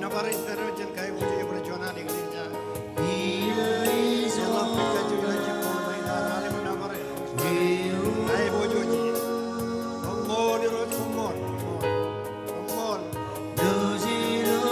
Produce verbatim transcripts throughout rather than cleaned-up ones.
Bar in pād wōt jān kaiboojoj bwe juon an eklejia. Ej ḷak kajjojo ilo jibboñ ṇe, ilo an Anij nōbar e. Kaiboojoj. Koṃṃool Irooj, koṃṃool. Koṃṃool. Jisōs, koṃṃool.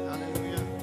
Hallelujah. Hallelujah.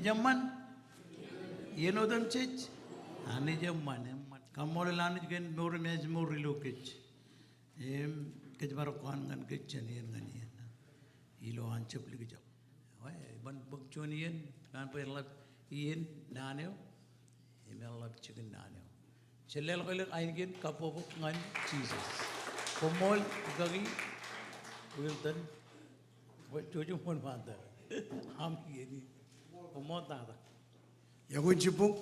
Eṃṃan? Iien otemjej? Anij eṃṃan, eṃṃan. Kaṃṃoolol Anij kōn mour im ājmour ilo kōj. Im kōjparok ko an ñan kōj jān iien ñan iien. Ilo an jab likjab. Ewi, iban bōk juon iien, naan bwe eḷap iien naan eo. Im eḷap jikin naan eo. Jen leḷọk elōñ ainikien kabbokbok ñan Jisōs. Koṃṃool, ukaki, Wilton. Bwe, jouj im wōnṃaantak. Aṃ iien in. Koṃṃool tata. Iọkwe in jibboñ.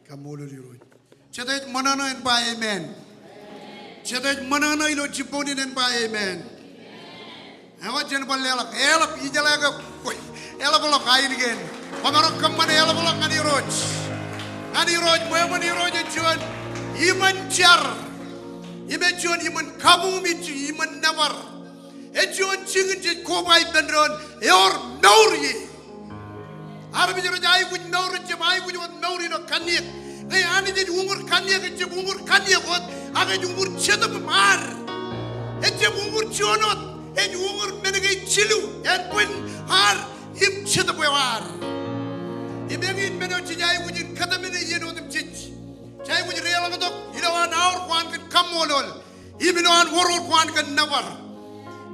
Kaṃṃoolol Irooj. Jete ej ṃōṇōṇō en ba amen. Jete ej ṃōṇōṇō ilo jibboñ in en ba amen. Ewi, jen bar leḷọk, eḷap, ijeḷā ke kwe, eḷapḷọk ainikien. Kwōmaroñ kōṃṃane eḷapḷọk ñan Irooj. Ñan Irooj, ṃweo ṃōn Irooj ej juon iṃōn jar. Im ej juon iṃōn kabuñ im ej iṃōn nōbar. Ej juon jikin jej koba ippān doon ewōr mour ie. Armej rej aikuj mour, ejjab aikuj wōt mour ilo kanniōk. Ñe Anij ej uñūr kanniōk, ejjab uñūr kanniōk wōt, ak ej uñūr jetōb im ad. Ejjab uñūr juon wōt, ej uñūr men kein jilu, ānbwin ad im jetōb eo ad. Im eñin men eo jej aikuj in kōtmāne iien otemjej. Jej aikuj deḷọñtok ilo an aor ko an kōn kaṃṃoolol. Im ilo an wōr ko an kōn nōbar.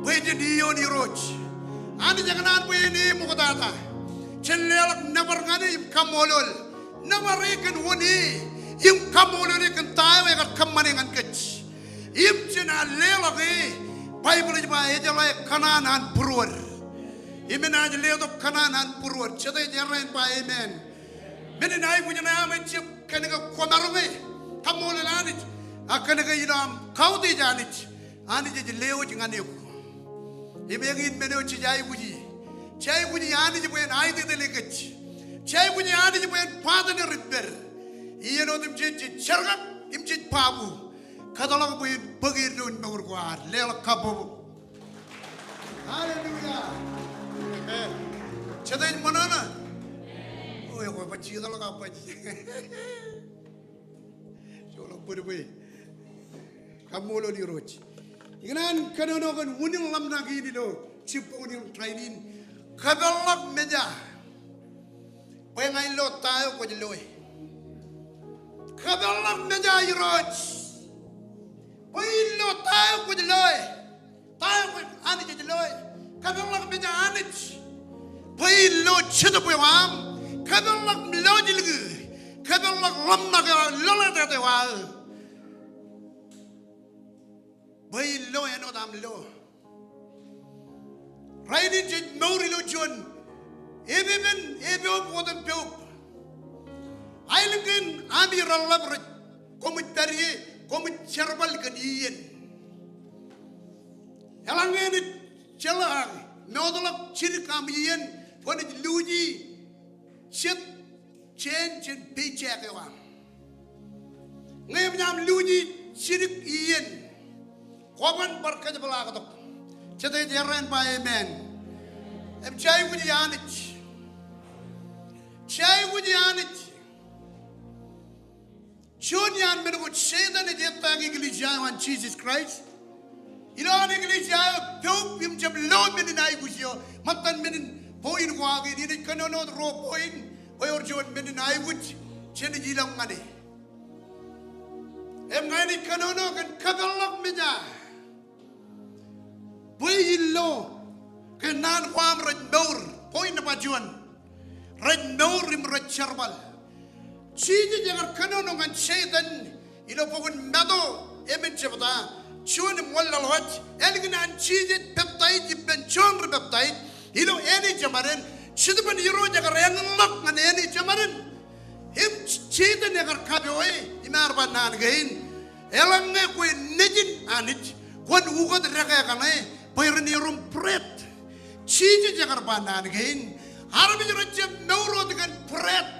Bwe jen iioon Irooj. Anij ekōṇaan bwe en e ṃoktata. Jen leḷọk nōbar ñan e im kaṃṃoolol. Nōbar e kōn wōn e im kaṃṃoolol e kōn ta eo ekar kōṃṃane ñan kōj. Im jen leḷọk e, Baibōḷ ej ba ejeḷā kōṇaan an būruod. Im enaaj letok kōṇaan an būruod. Jete ej errā en ba amen. Men in aikuj ṇe aṃ ejjab kōnke kwōmaroñ e, kaṃṃoolol Anij, ak kōnke ilo aṃ kautiej Anij, Anij ej lewōj ñan eok. Im eñin men eo jej aikuji. Jej aikuji Anij bwe en aititele kōj. Jej aikuji Anij bwe en partner ippād. Iien otemjej jej jerkak im jej babu. Kōtḷọk bwe en bōk eddoin mour ko ad. Leḷọk kabbokbok. Hallelujah. Amen. Jete ej ṃōṇōṇō? O, ekwe, baj jitōḷọk ak baj. Joḷọk bōd bwe. Kaṃṃoolol Irooj. Ikōṇaan kōnono kōn unin ḷōmṇak in ilo jibboñ in rainin. Kōpeḷḷọk meja bwe ña in lo ta eo kwōj loe. Kōpeḷḷọk meja Irooj bwe in lo ta eo kwōj loe. Ta eo kwōj, Anij ej loe. Kōpeḷḷọk meja Anij bwe in lo jetōb eo aṃ. Kōpeḷḷọk lọjilñi. Kōpeḷḷọk ḷōmṇak eo aō, lōḷātāt eo aō. Bwe in lo āinwōt aṃ lo. Rainin jej mour ilo juon epepen, epoop otempeop. Aelōñ kein ami reḷḷap rej, koṃij pād ie, koṃij jerbal kōn iien. Eḷaññe enaaj jeḷā, mootḷọk jidik aṃ iien, kwōnaaj luuji jet jāān jān paycheck eo aṃ. Ñe eṃōj aṃ luuji jidik iien, kwōban bar kōjepḷaaktok. Jete ej errā en ba amen. Im jej aikuji Anij. Jej aikuji Anij. Juon iaan men ko Setan ej attack eklejia eo an Jisōs Kraist. Ilo an eklejia eo poub im jab lo men in aikuj eo. Ṃōttan men in point ko aō kein, inaaj kōnono wōt ruo point bwe ewōr juon men in aikuj jenaaj ilọk ñan e. Im ña inaaj kōnono kōn kōpeḷḷọk meja bwe in lo ke naan ko aṃ rej mour, point nōṃba juon. Rej mour im rej jerbal. Jisōs ekar kōnono ñan Setan ilo bok in Matu emān jebta juon im wōnlaḷḷọk wōj, ālikin an Jisōs peptaij ippān Jon ri peptaij ilo āne jeṃaden, Jetōb in Irooj ekar eñḷọk ñan āne jeṃaden. Im Setan ekar kapo e im ear ba naan kein, eḷaññe kwe nejin Anij, kwōn ukōt dekā kaṇe bwe ren erom bread. Jisōs ekar ba naan kein, armej rej jab mour wōt kōn bread,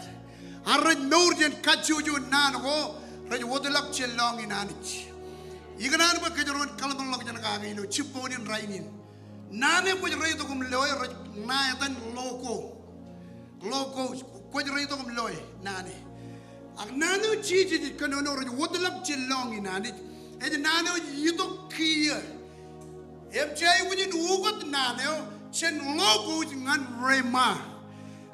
ak rej mour jān kajjojo naan ko rej wōtlọk jān lọñiin Anij. Ikōṇaan bwe kōjro en kōḷmānḷọkjeṇ kake ilo jibboñ in rainin. Naan eo kwōj reitok im loe rej ṇa etan logo. Logo, kwōj reitok im loe naan e. Ak naan eo Jisōs ej kōnono rej wōtlọk jān lọñiin Anij, ej naan eo ej itok kiiō. Im jej aikuj in ukōt naan eo jān logo ñan rhema.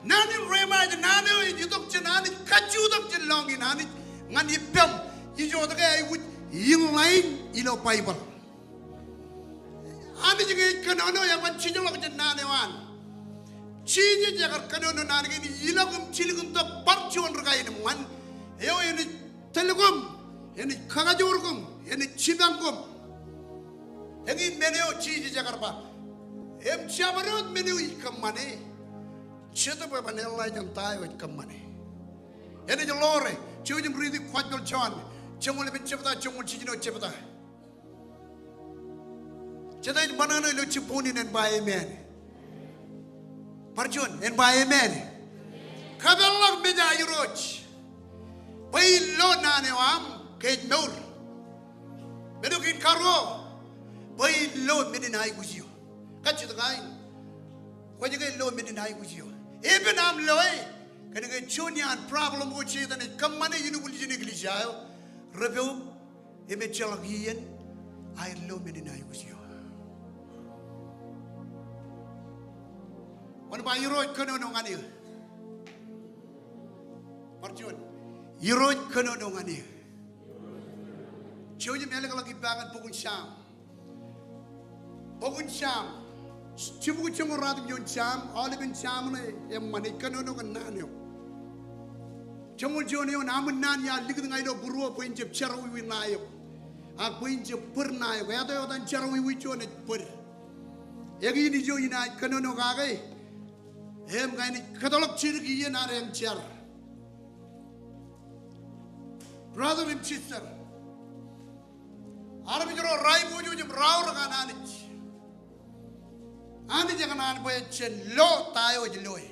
Naan in reimaj, naan eo ej itok jān Anij, kajjutak jān lọñiin Anij ñan ippaṃ. Ij jota ke aikuj in line ilo Baibōḷ. Anij ke ej kōnono, eban jejḷọk jān naan eo an. Jisōs ekar kōnono naan kein, ilọk im jilkintok bar juon ri kaenōṃṃan eo enaaj tōl koṃ, enaaj kakajoor koṃ, enaaj jipañ koṃ. Eñin men eo Jisōs ekar ba. Im jabdewōt men eo ij kōṃṃane, Jetōb eban eḷḷā jān ta eo ej kōṃṃane. Enaaj ḷoore, jouj im riiti Gospel John, joñoul emān jebta, joñoul jiljino jebta. Jete ej ṃōṇōṇō ilo jibboñ in en ba amen? Bar juon, en ba amen. Kapeḷḷọk meja Irooj bwe in lo naan eo aṃ ke ej mour. Men eo kein karuo, bwe in lo men in aikuj eo. Kajjitōk in. Kwōj ke lo men in aikuj eo? Epen aṃ loe. Kōnke juon iaan problem ko Setan ej kōṃṃane inupil jān eklejia eo, repoub im ejjeḷọk iien aer lo men in aikuj eo. Kwōn ba Irooj kōnono ñan eō. Bar juon. Irooj kōnono ñan eō. Jouj im ālōkḷọk ippa ñan bok in Sam. Bok in Sam. Jibukwi joñoul ratimjuon Sam, aolepen Sam ṇe eṃṃan ej kōnono kōn naan eo. Joñoul juon eoon, aṃ naan iar likūt ña ilo būruō bwe in jab jerọwiwi ṇae eok, ak bwe in jab bōd ṇae eok. Etan eo etan jerọwiwi juon ej bōd. Eñin ijo inaaj kōnono kake im ña inaaj kōtḷọk jidik iien ad eñ jar. Brother im sister, armej ro rej pojoj im raorōk an Anij. Anij ekōṇaan bwe jen lo ta eo ej loe.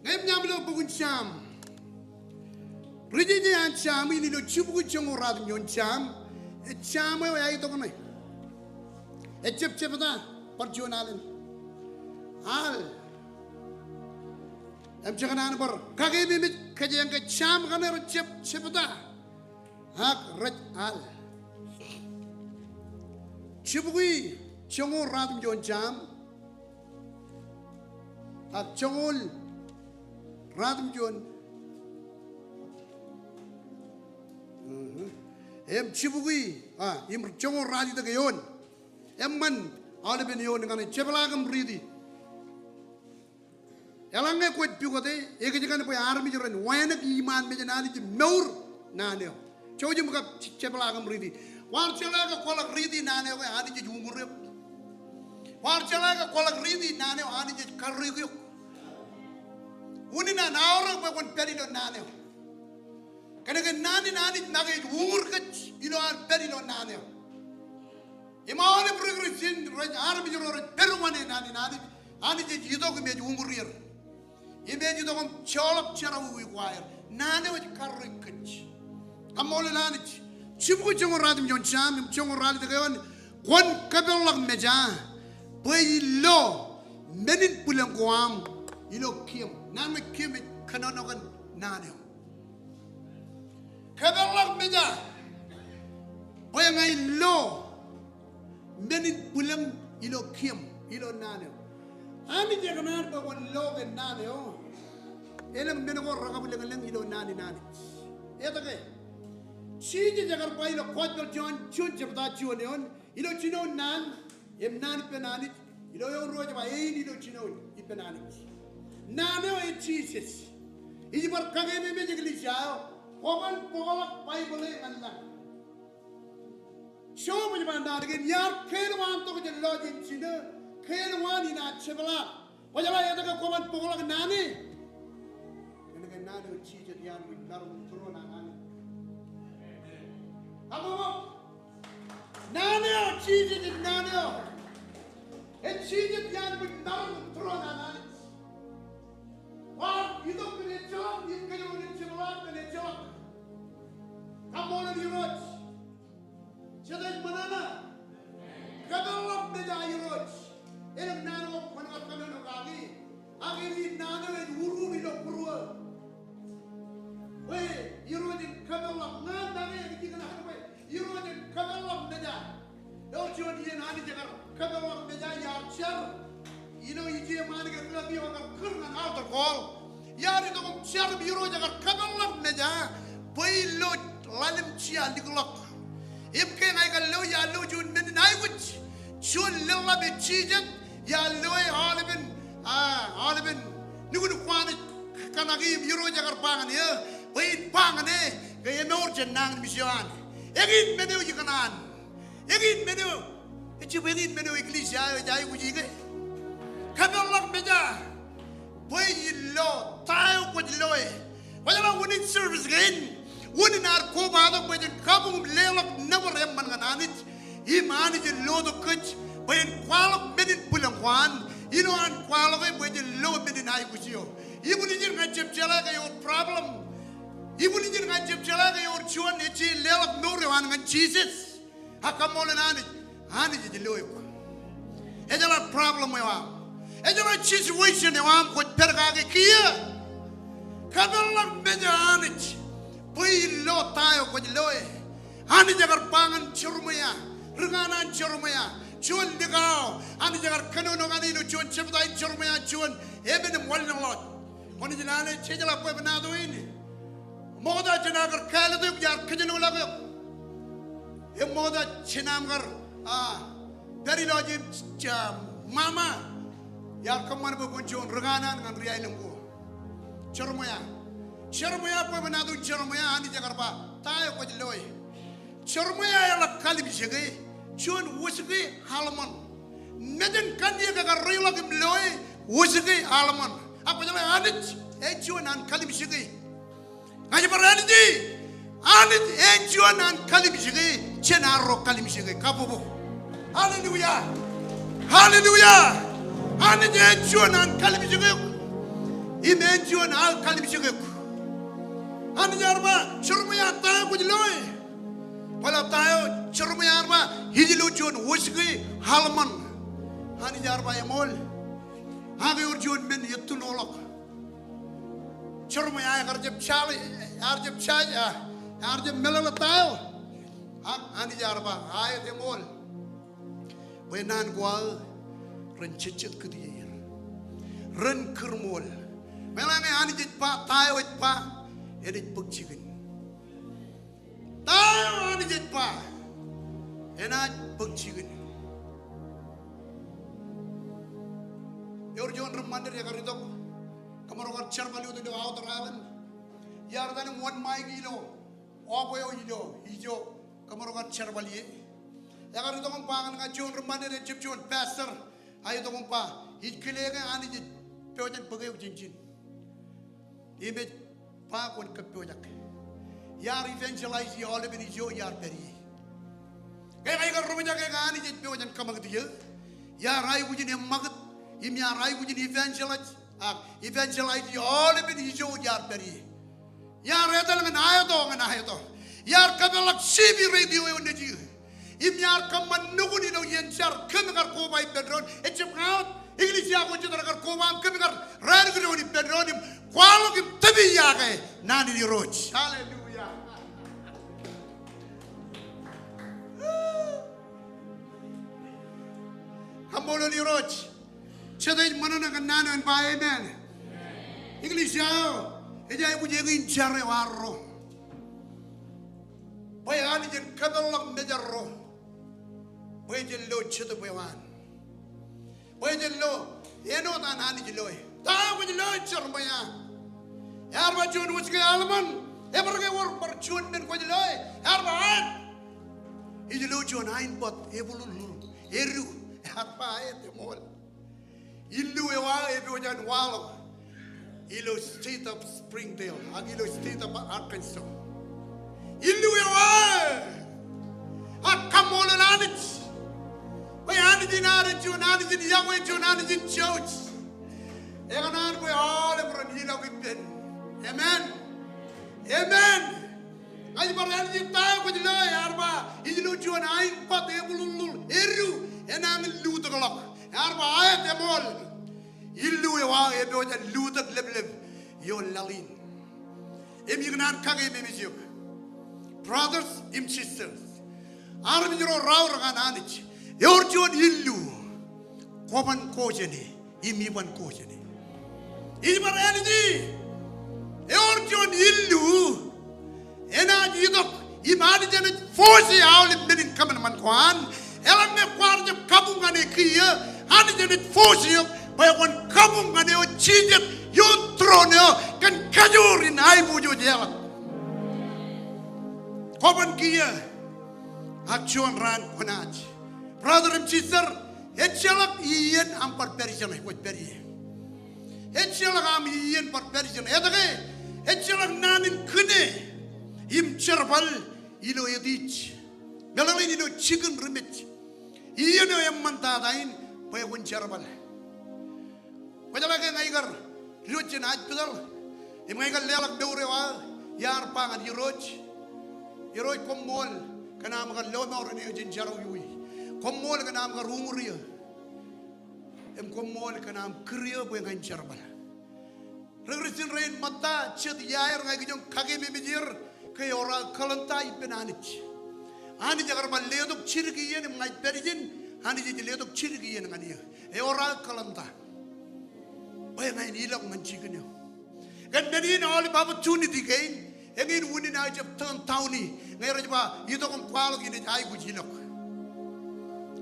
Ñe eṃṃan ilo bok in Sam, ri jeje an Sam in ilo jibukwi joñoul ratimjuon Sam, ej Sam eo eaitok ṇe. Ejjab jebta, bar juon alen. Al. Im jekōṇaan bar kakeememej kōjeañ ke Sam kaṇe rej jab jebta ak rej al. Jibukwi joñoul ratimjuon Sam ak joñoul ratimjuon, mhm, im jibukwi, a, im joñoul ralitōk eoon. Eṃṃan aolepen eoon kaṇe, jepḷaak im riiti. Eḷaññe kwōj pukot e, ekōjkan bwe armej ren wānōk iṃaan mejān Anij im mour naan eo. Jouj im kab jepḷaak im riiti. Kwaar jeḷā ke kwaḷọk riiti naan eo ke Anij ej uñūr eok? Kwaar jeḷā ke kwaḷọk riiti naan eo Anij ej karreoik eok? Unin an aorōk bwe kwōn pād ilo naan eo. Kōnke naan in Anij make ej uñūr kōj ilo ad pād ilo naan eo. Im aolep ri Kristian rej, armej ro rej pād wōṇāān naan in Anij, Anij ej itok im ej uñūr er. Im ej itok im joḷọk jerọwiwi ko aer. Naan eo ej karreoik kōj. Kaṃṃoolol Anij. Jibukwi joñoul ratimjuon Sam im joñoul ralitōk eoon, kwōn kapeḷḷọk meja bwe in lo men in bwilōñ ko aṃ ilo kiiōṃ. Naan ṇe kiiōṃ ej kōnono kōn naan eo. Kapeḷḷọk meja bwe ña in lo men in bwilōñ ilo kiiōṃ, ilo naan eo. Anij ekōṇaan bwe kwōn lo kōn naan eo. Elōñ men ko rekabwilōñlōñ ilo naan in Anij. Etke? Jisōs ekar ba ilo Gospel John, juon jebta juon eoon, ilo jinoin naan, im naan ippān Anij, ilo eoon ruo ej ba, ein ilo jinoin ippān Anij. Naan eo ej Jisōs. Ij bar kakeememej eklejia eo, kwōban bōkḷọk Baibōḷ e ñan lañ. Job ej ba naan kein, iar keelwaan tok jān lọjien jinō, keelwaan in ad jepḷaak. Kwōjeḷā etke kwōban bōkḷọk naan e? Kōnke naan eo ej Jisōs iaan ṃōj maroñ im tūroon an Anij. Kaṃṃoolol. Naan eo ej Jisōs, ej naan eo ej Jisōs iaan ṃōj maroñ im tūroon an Anij. Kwaar itok kōn ejjeḷọk im kōjro ren jepḷaak kōn ejjeḷọk. Kaṃṃoolol Irooj. Jete ej ṃōṇōṇō? Kapeḷḷọk meja Irooj. Elōñ naan eo kwōn kar kōnono kaki. Ak eñin naan eo ej uruuṃ ilo būruō. Bwe Irooj en kapeḷḷọk, ñan make ej ikōṇaan bwe Irooj en kapeḷḷọk meja. Eo juon iien Anij ekar kapeḷḷọk meja iar jar Ilo ije ṃaan ke ri-lap eo ekar kūr ñan altar call, iar itok im jar im Irooj ekar kōpeḷḷọk meja bwe in lo ḷalem jea likḷọk. Im ke ña ikar lo, iar lo juon men in aikuj, juon leḷḷap ej jijet, iar loe aolepen, ah, aolepen nuknuk ko an ej kōṇaki im Irooj ekar ba ñan eō bwe in ba ñan e ke emour jān nañinmej eo an. Eñin men eo ikōṇaan. Eñin men eo, ejjab eñin men eo eklejia eo ej aikuji ke. Kōpeḷḷọk meja bwe in lo ta eo kwōj loe. Kwōjeḷā unin service kein, unin ad kobatok bwe jen kabuñ im leḷọk nōbar eṃṃan ñan Anij. Im Anij en lotok kōj bwe en kwaḷọk men in bwilōñ ko an. Ilo an kwaḷọke bwe jen lo men in aikuj eo. Ibwiljin ña ijjab jeḷā ke ewōr problem. Ibwiljin ña ijjab jeḷā ke ewōr juon ej leḷọk mour eo an ñan Jisōs. Ak kaṃṃoolol Anij, Anij ej lo eok. Ejeḷā problem eo aṃ. Ejeḷā situation eo aṃ kwōj pād kake kiiō. Kōpeḷḷọk meja Anij bwe in lo ta eo kwōj loe. Anij ekar ba ñan Jeremaia, ri kanaan Jeremaia, juon likao Anij ekar kōnono ñan e ilo juon jebta in Jeremaia juon emān im wanlōñḷọk. Kwōnaaj lale, jejeḷā bwebwenato in. Ṃokta jān aō kar kāālōt eok, iar kōjenolọk eok. Im ṃokta jān aṃ kar, ah, pād ilọk im, ja, ṃaṃa, iar kōṃṃan bwe kwōn juon ri kanaan ñan ri aelōñ ko. Jeremaia. Jeremaia, bwebwenato in Jeremaia, Anij ekar ba, ta eo kwōj loe. Jeremaia eḷak kallimjeke, juon wōjke alṃan. Mejān kanniōk ekar reiḷọk im loe, wōjke alṃan. Ak kwōjeḷā Anij ej juon an kallimjeke. Ña ij bar ālije, Anij ej juon an kallimjeke jān arro kallimjeke. Kabbokbok. Hallelujah. Hallelujah. Anij ej juon an kallimjeke eok. Im ej juon aō kallimjeke eok. Anij ear ba, Jeremaia, ta eo kwōj loe. Bōlen ta eo, Jeremaia ear ba, ij lo juon wōjke alṃan. Anij ear ba, eṃool. Ak ewōr juon men ettunoḷọk. Jeremaia ekar jab jaḷ, ear jab jaḷ, ah, ear jab meḷeḷe ta eo. Ak Anij ear ba, aet, eṃool. Bwe naan ko aō ren jejjet kūtjeir. Ren kūrṃool. Meḷeḷe ñe Anij ej ba, ta eo ej ba, enaaj bōk jikin. Ta eo Anij ej ba, enaaj bōk jikin. Ewōr juon ri ṃanit ekar itok. Kōmro kar jerbal ioon ilo outer island. Iar etal im wōnṃae ilo ope eo ilo ijo kōmro kar jerbal ie. Ekar itok im ba ñan ña, juon ri ṃanit, ejjab juon pastor. A itok im ba, ij kile ke Anij ej pojak in bōk eok jān ijin. Im ej ba kwōn kōppojak. Iar evangelize e aolepen ijo iar pād ie. Ke ña ikar ropojak ke Anij ej pojak in kōṃakūt eō. Iar aikuj in eṃṃakūt, im iar aikuj in evangelize, ak evangelize e aolepen ijo iar pād ie. Iar etal ñan aeto, ñan aeto. Iar kōpeḷḷọk C B radio eo nejū. Im iar kōṃṃan nukun ilo iien jar kōm kar koba ippān doon. Ejjab ña wōt, eklejia ko jet rekar koba im kōm kar rādik doon ippān doon im kwaḷọk im tōpiyake naan in Irooj. Hallelujah. Kaṃṃoolol Irooj. Jete ej ṃōṇōṇō kōn naan eo en ba amen? Eklejia eo, ej aikuj eñin jar eo arro. Bwe Anij en kōpeḷḷọk mejarro. Bwe jen lo jetōb eo an. Bwe jen lo āinwōt an Anij loe. Ta eo kwōj loe, Jeremaia? Ear ba juon wōjke alṃan. Ebar ke ewōr bar juon men kwōj loe? Ear ba aet. Ij lo juon ainbōt ebululul edu. Ear ba aet, eṃool. Illu eo aō epojak in waḷọk ilo state of Springdale, ak ilo state of Arkansas. Illu eo aō. Ak kaṃṃoolol Anij. Bwe Anij in ad ej juon Anij in yokwe, juon Anij in jouj. Ekōṇaan bwe aolep ren ilọk ippān. Amen. Amen. Ña ij bar ālije ta eo kwōj loe, ear ba, ij lo juon ainbōt ebululul edu enañin lutōkḷọk. Ear ba aet, eṃool. Illu eo aō epojak in lutōk leplep ioon laḷ in. Im ikōṇaan kakememej eok. Brothers im sisters. Armej ro raorōk an Anij. Ewōr juon illu. Kwōban ko jān e. im iban kōjene. Ij bar āliji, ewōr juon illu enaaj itok im Anij enaaj force e aolep men in kōṃanṃan ko an. Eḷaññe kwaar jab kabuñ ñan e kiiō, Anij enaaj force eok bwe kwōn kabuñ ñan eo jijet ioon throne eo kōn kajoor in aiboojoj eḷap. Koban kiiō ak juon raan kwōnaaj. Brother im sister, ejjeḷọk iien aṃ bar pād ijeṇe kwōj pād ie. Ejjeḷọk aṃ iien bar pād ijeṇe. Etke? Ejjeḷọk naan in kine im jerbal ilo etiej. Meḷeḷein ilo jikin ri mej. Iien eo eṃṃan tata in bwe kwōn jerbal. Kwōjeḷā ke ña ikar diwōj jān hospital im ña ikar leḷọk mour eo aō, iar ba ñan Irooj, Irooj, koṃṃool kōn aṃ kar lọmọọren eō jān jerọwiwi. Koṃṃool kōn aṃ kar uñūr eō. Im koṃṃool kōn aṃ kūr eō bwe ña in jerbal. Ri Kristian rein ṃōtta, jet iaer ña ikijoñ kakeememej er ke ewōr aō kalōnta ippān Anij. Anij ekar bar letok jidik iien im ña ij pād ijin, Anij ej letok jidik iien ñan eō. Ewōr aō kalōnta bwe ña in ilọk ñan jikin eo. Kōn men in aolep opportunity kein, eñin unin aō jab turn down e, ñe rej ba itok im kwaḷọk, inaaj aikuj ilọk.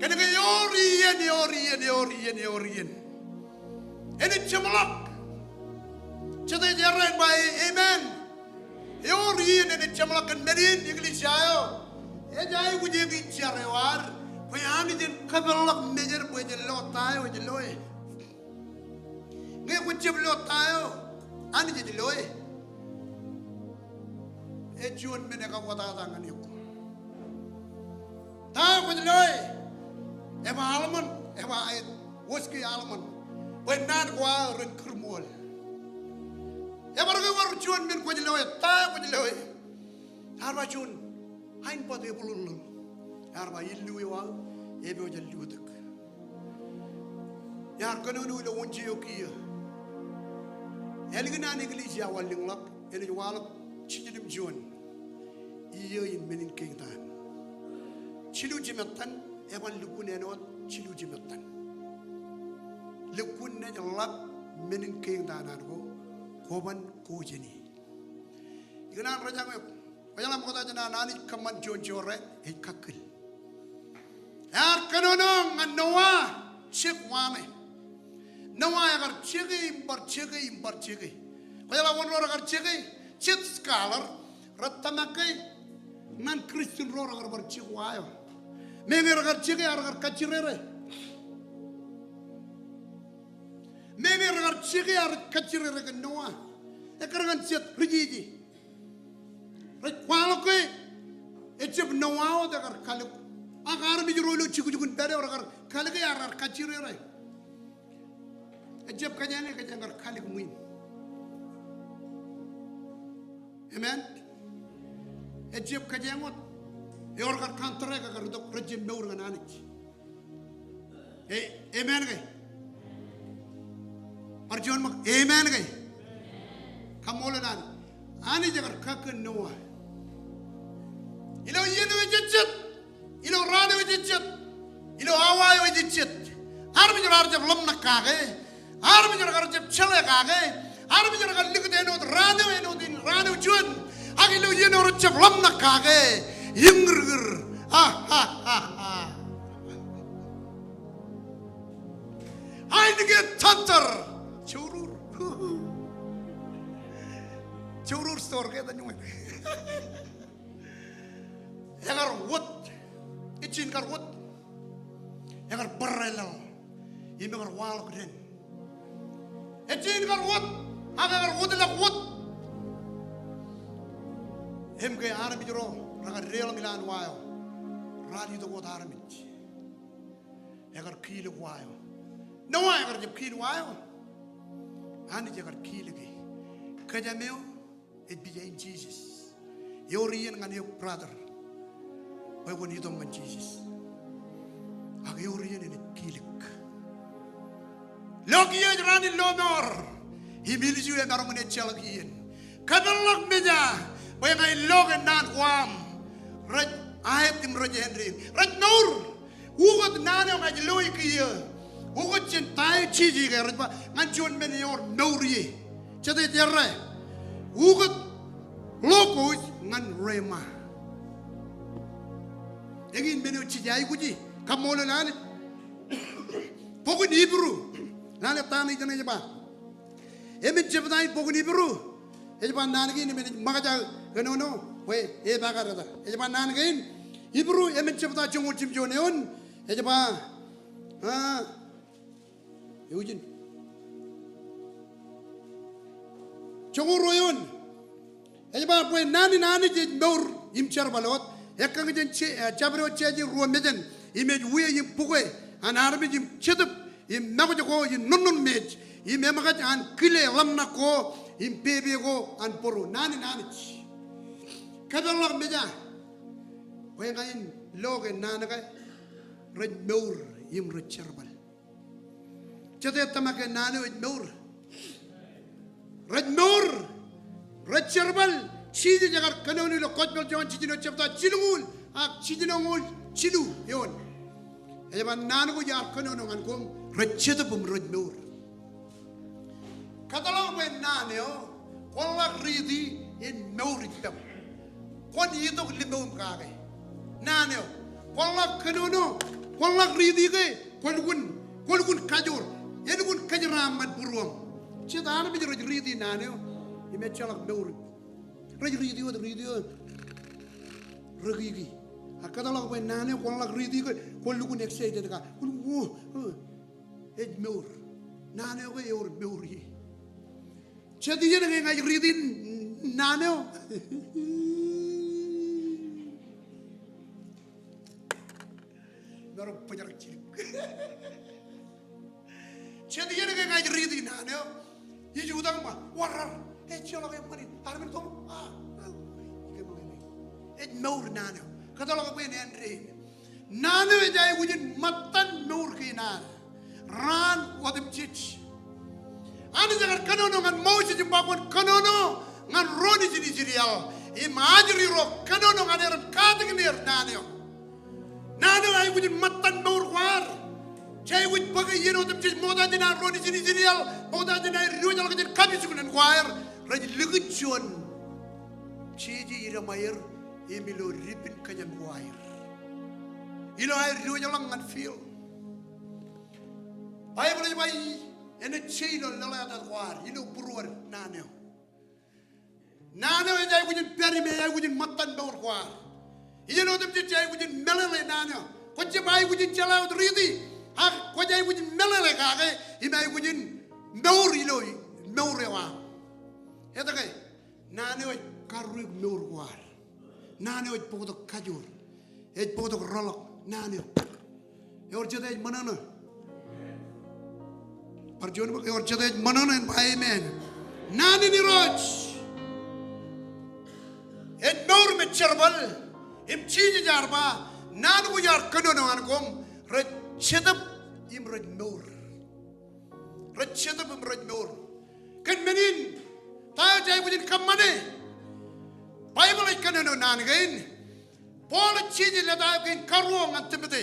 Kōnke ewōr iien, ewōr iien, ewōr iien, ewōr iien. Enaaj jeṃḷọk. Jete ej errā in ba amen? Ewōr iien enaaj jeṃḷọk. Kōn men in eklejia eo ej aikuj eñin jar eo ad bwe Anij en kapeḷḷọk mejed bwe ejjeḷọk ta eo ej loe. Ñe kwōj jab lo ta eo Anij ej loe, ej juon men ekauwōtata ñan eok. Ta eo kwōj loe, eba almond, eba aet, wōjke almond, bwe naan ko aō ren kūrṃool. Ebar ke ewōr juon men kwōj loe, ta eo kwōj loe? Ear ba juon, ain bōt ebuḷōḷḷōḷ. Ear ba illu eo aō epojak lutōk. Iar kōnono ilo wōnje eo kiiō. Ālikin an eklejia wanlōñḷọk, enaaj waḷọk jiljino im juon. Iiō in men in kein taan. Jilu jimettan, eban lukkuun āinwōt jilu jimettan. Lukkuun naaj ḷap men in kein taan an ko, koban kōjene. Ikōṇaan rōjañ eok. Kwōjeḷā ṃokta jān an Anij kōṃṃan juon jorrāān, ej kakkōl. Ear kōnono ñan Noah, jek waṃe. Noah ekar jeke im bar jeke im bar jeke. Kwōjeḷā wōn ro rekar jeke? Jet scholar rej tōmak ke ñan Kristian ro rekar bar jek wa eo. Meñe rekar jeke ear kar kajjirere. Meñe rekar jeke ear kajjirere kōn Noah. Ekkar ñan jet ri jeje. Rej kwaḷọk ke ejjab Noah wōt ekar kalōk. Ak armej ro ilo jukjuk in pād eo rekar kalōke ear kar kajjirere. Ejjab kōjeañ, kōjeañ kar kalōk ṃwiin. Amen. Ejjab kōjeañ wōt. Ewōr kar contract ekar itok, rej jab mour ñan Anij. E, amen ke? Bar juon ṃōk, amen ke? Kaṃṃoolol Anij. Anij ekar kakkōn Noah. Ilo iien eo ejejjet, ilo raan eo ejejjet, ilo awa eo ejejjet, armej raar jab ḷōmṇak kake, armej raar jab jeḷā kake, armej raar likūt āinwōt raan eo, āinwōt in raan eo juon. Ak ilo iien eo rej jab ḷōmṇak kake, iñūrkūr. Ha, ha, ha, ha. Ain ke thunder. Jourur. Jourur store ke ta ñe. Ekar wōt. Ejin kar wōt. Ekar barāinḷọk im ekar waḷọk dān. Ejin kar wōt, ak ekar wōtlọk wōt. Im ke armej ro rekar deḷọñ ilowaan wa eo, raar itok wōt armej. Ekar kilōk wa eo. Noah ekar jab kil wa eo. Anij ekar kilōke. Kōjām eo ej pija in Jisōs. Ewōr iien ñan eok brother bwe kwōn itok ñan Jisōs. Ak ewōr iien enaaj kilōk. Lo kiiō ej raan in lọmọọr im ilju emaroñ in ejjeḷọk iien. Kōpeḷḷọk meja bwe ña in lo ke naan ko aṃ rej aet im rej āindein. Rej mour. Ukōt naan eo ña ij loe kiiō. Ukōt jān ta eo Jisōs ekar ba ñan juon men ewōr mour ie. Jete errā? Ukōt logos ñan rhema. Eñin men eo jej aikuji. Kaṃṃoolol Anij. Bok in Hibru. Lale ta ṇe ej ba. Emān jebta in bok in Hibru. Ej ba naan kein, emān ej ṃōkaj aō kōnono bwe epakar eta. Ej ba naan kein. Hibru emān jebta joñoul jimjuon eoon. Ej ba, ah, eujin. Joñoul ruo eoon. Ej ba bwe naan in Anij ej mour im jerbal wōt. Ekkañ jān je-, eh, jabdewōt jāje ruo mejān. Im ej wia im bukwe an armej im jetōb im makūt ko im ṇoṇṇoṇ mej im eṃōkaj an kile ḷōmṇak ko im pepe ko an bōro. Naan in Anij. Kōpeḷḷọk meja. Bwe ña in lo ke naan ke rej mour im rej jerbal. Jete tōmak ke naan eo ej mour? Rej mour, rej jerbal. Jisōs ekar kōnono ilo Gospel Jon jiljino jebta jilñuul ak jiljinoñoul jilu eoon. Ej ba naan ko iar kōnono ñan koṃ rej jetōb im rej mour. Kōtḷọk bwe naan eo kwōn ḷak riiti en mour ippaṃ. Kwōn itok limōṃ kake. Naan eo. Kwōn ḷak kōnono, kwōn ḷak riiti ke kwō lukkuun, kwō lukkuun kajoor. Elukkuun kōjeraaṃṃan būruōṃ. Jet armej rej riiti naan eo im ejjeḷọk mour. Rej riiti wōt, riiti wōt. Rikiki. Ak kōtḷọk bwe naan eo kwōn ḷak riiti ke kwō lukkuun excited kake. Kwō lukkuun, oh, oh. Ej mour. Naan eo ke ewōr mour ie. Jet iien ke ña ij riiti naan eo. Maroñ bōjrak jidik. Jet iien ke ña ij riiti naan eo. Ij jutak im ba, warrar. Ejjeḷọk eṃṃan in. Armej tok. Ah, ah. Ej mour naan eo. Kōtḷọk bwe en āindein. Naan eo ej aikuj in ṃōttan mour kein ad raan otemjej. Anij ekar kōnono ñan Moses im ba kwōn kōnono ñan ro nejin Israel im ajri ro kōnono ñan er im katakin er naan eo. Naan eo aikuj in ṃōttan mour ko ad. Jej aikuj bōke iien otemjej ṃokta jān an ro nejin Israel, ṃokta jān aer diwōjḷọk jān kapijuknen ko aer, rej likūt juon jeje idaṃaer im ilo dipin kōjām ko aer. Ilo aer diwōjḷọk ñan field. Baibōḷ ej ba, enaaj je ilo lōḷātāt ko ad, ilo būruod naan eo. Naan eo ej aikuj in pād im ej aikuj in ṃōttan mour ko ad. Iien otemjej jej aikuj in meḷeḷe naan eo. Kwōj jab aikuj in jeḷā wōt riiti. Ak kwōj aikuj in meḷeḷe kake im aikuj in mour ilo mour eo aṃ. Etke? Naan eo ej karreoik mour ko ad. Naan eo ej bōktok kajoor. Ej bōktok rōḷọk naan eo. Ewōr jete ej ṃōṇōṇō? Bar juon bōk, ewōr jete ej ṃōṇōṇō en ba amen. Naan in Irooj ej mour im ej jerbal. Im Jisōs ear ba, naan ko iar kōnono ñan koṃ rej jetōb im rej mour. Rej jetōb im rej mour. Kōn men in, ta eo jej aikuj in kōṃṃane? Baibōḷ ej kōnono naan kein. Paul ej jeje lōta eo kein karuo ñan Timote.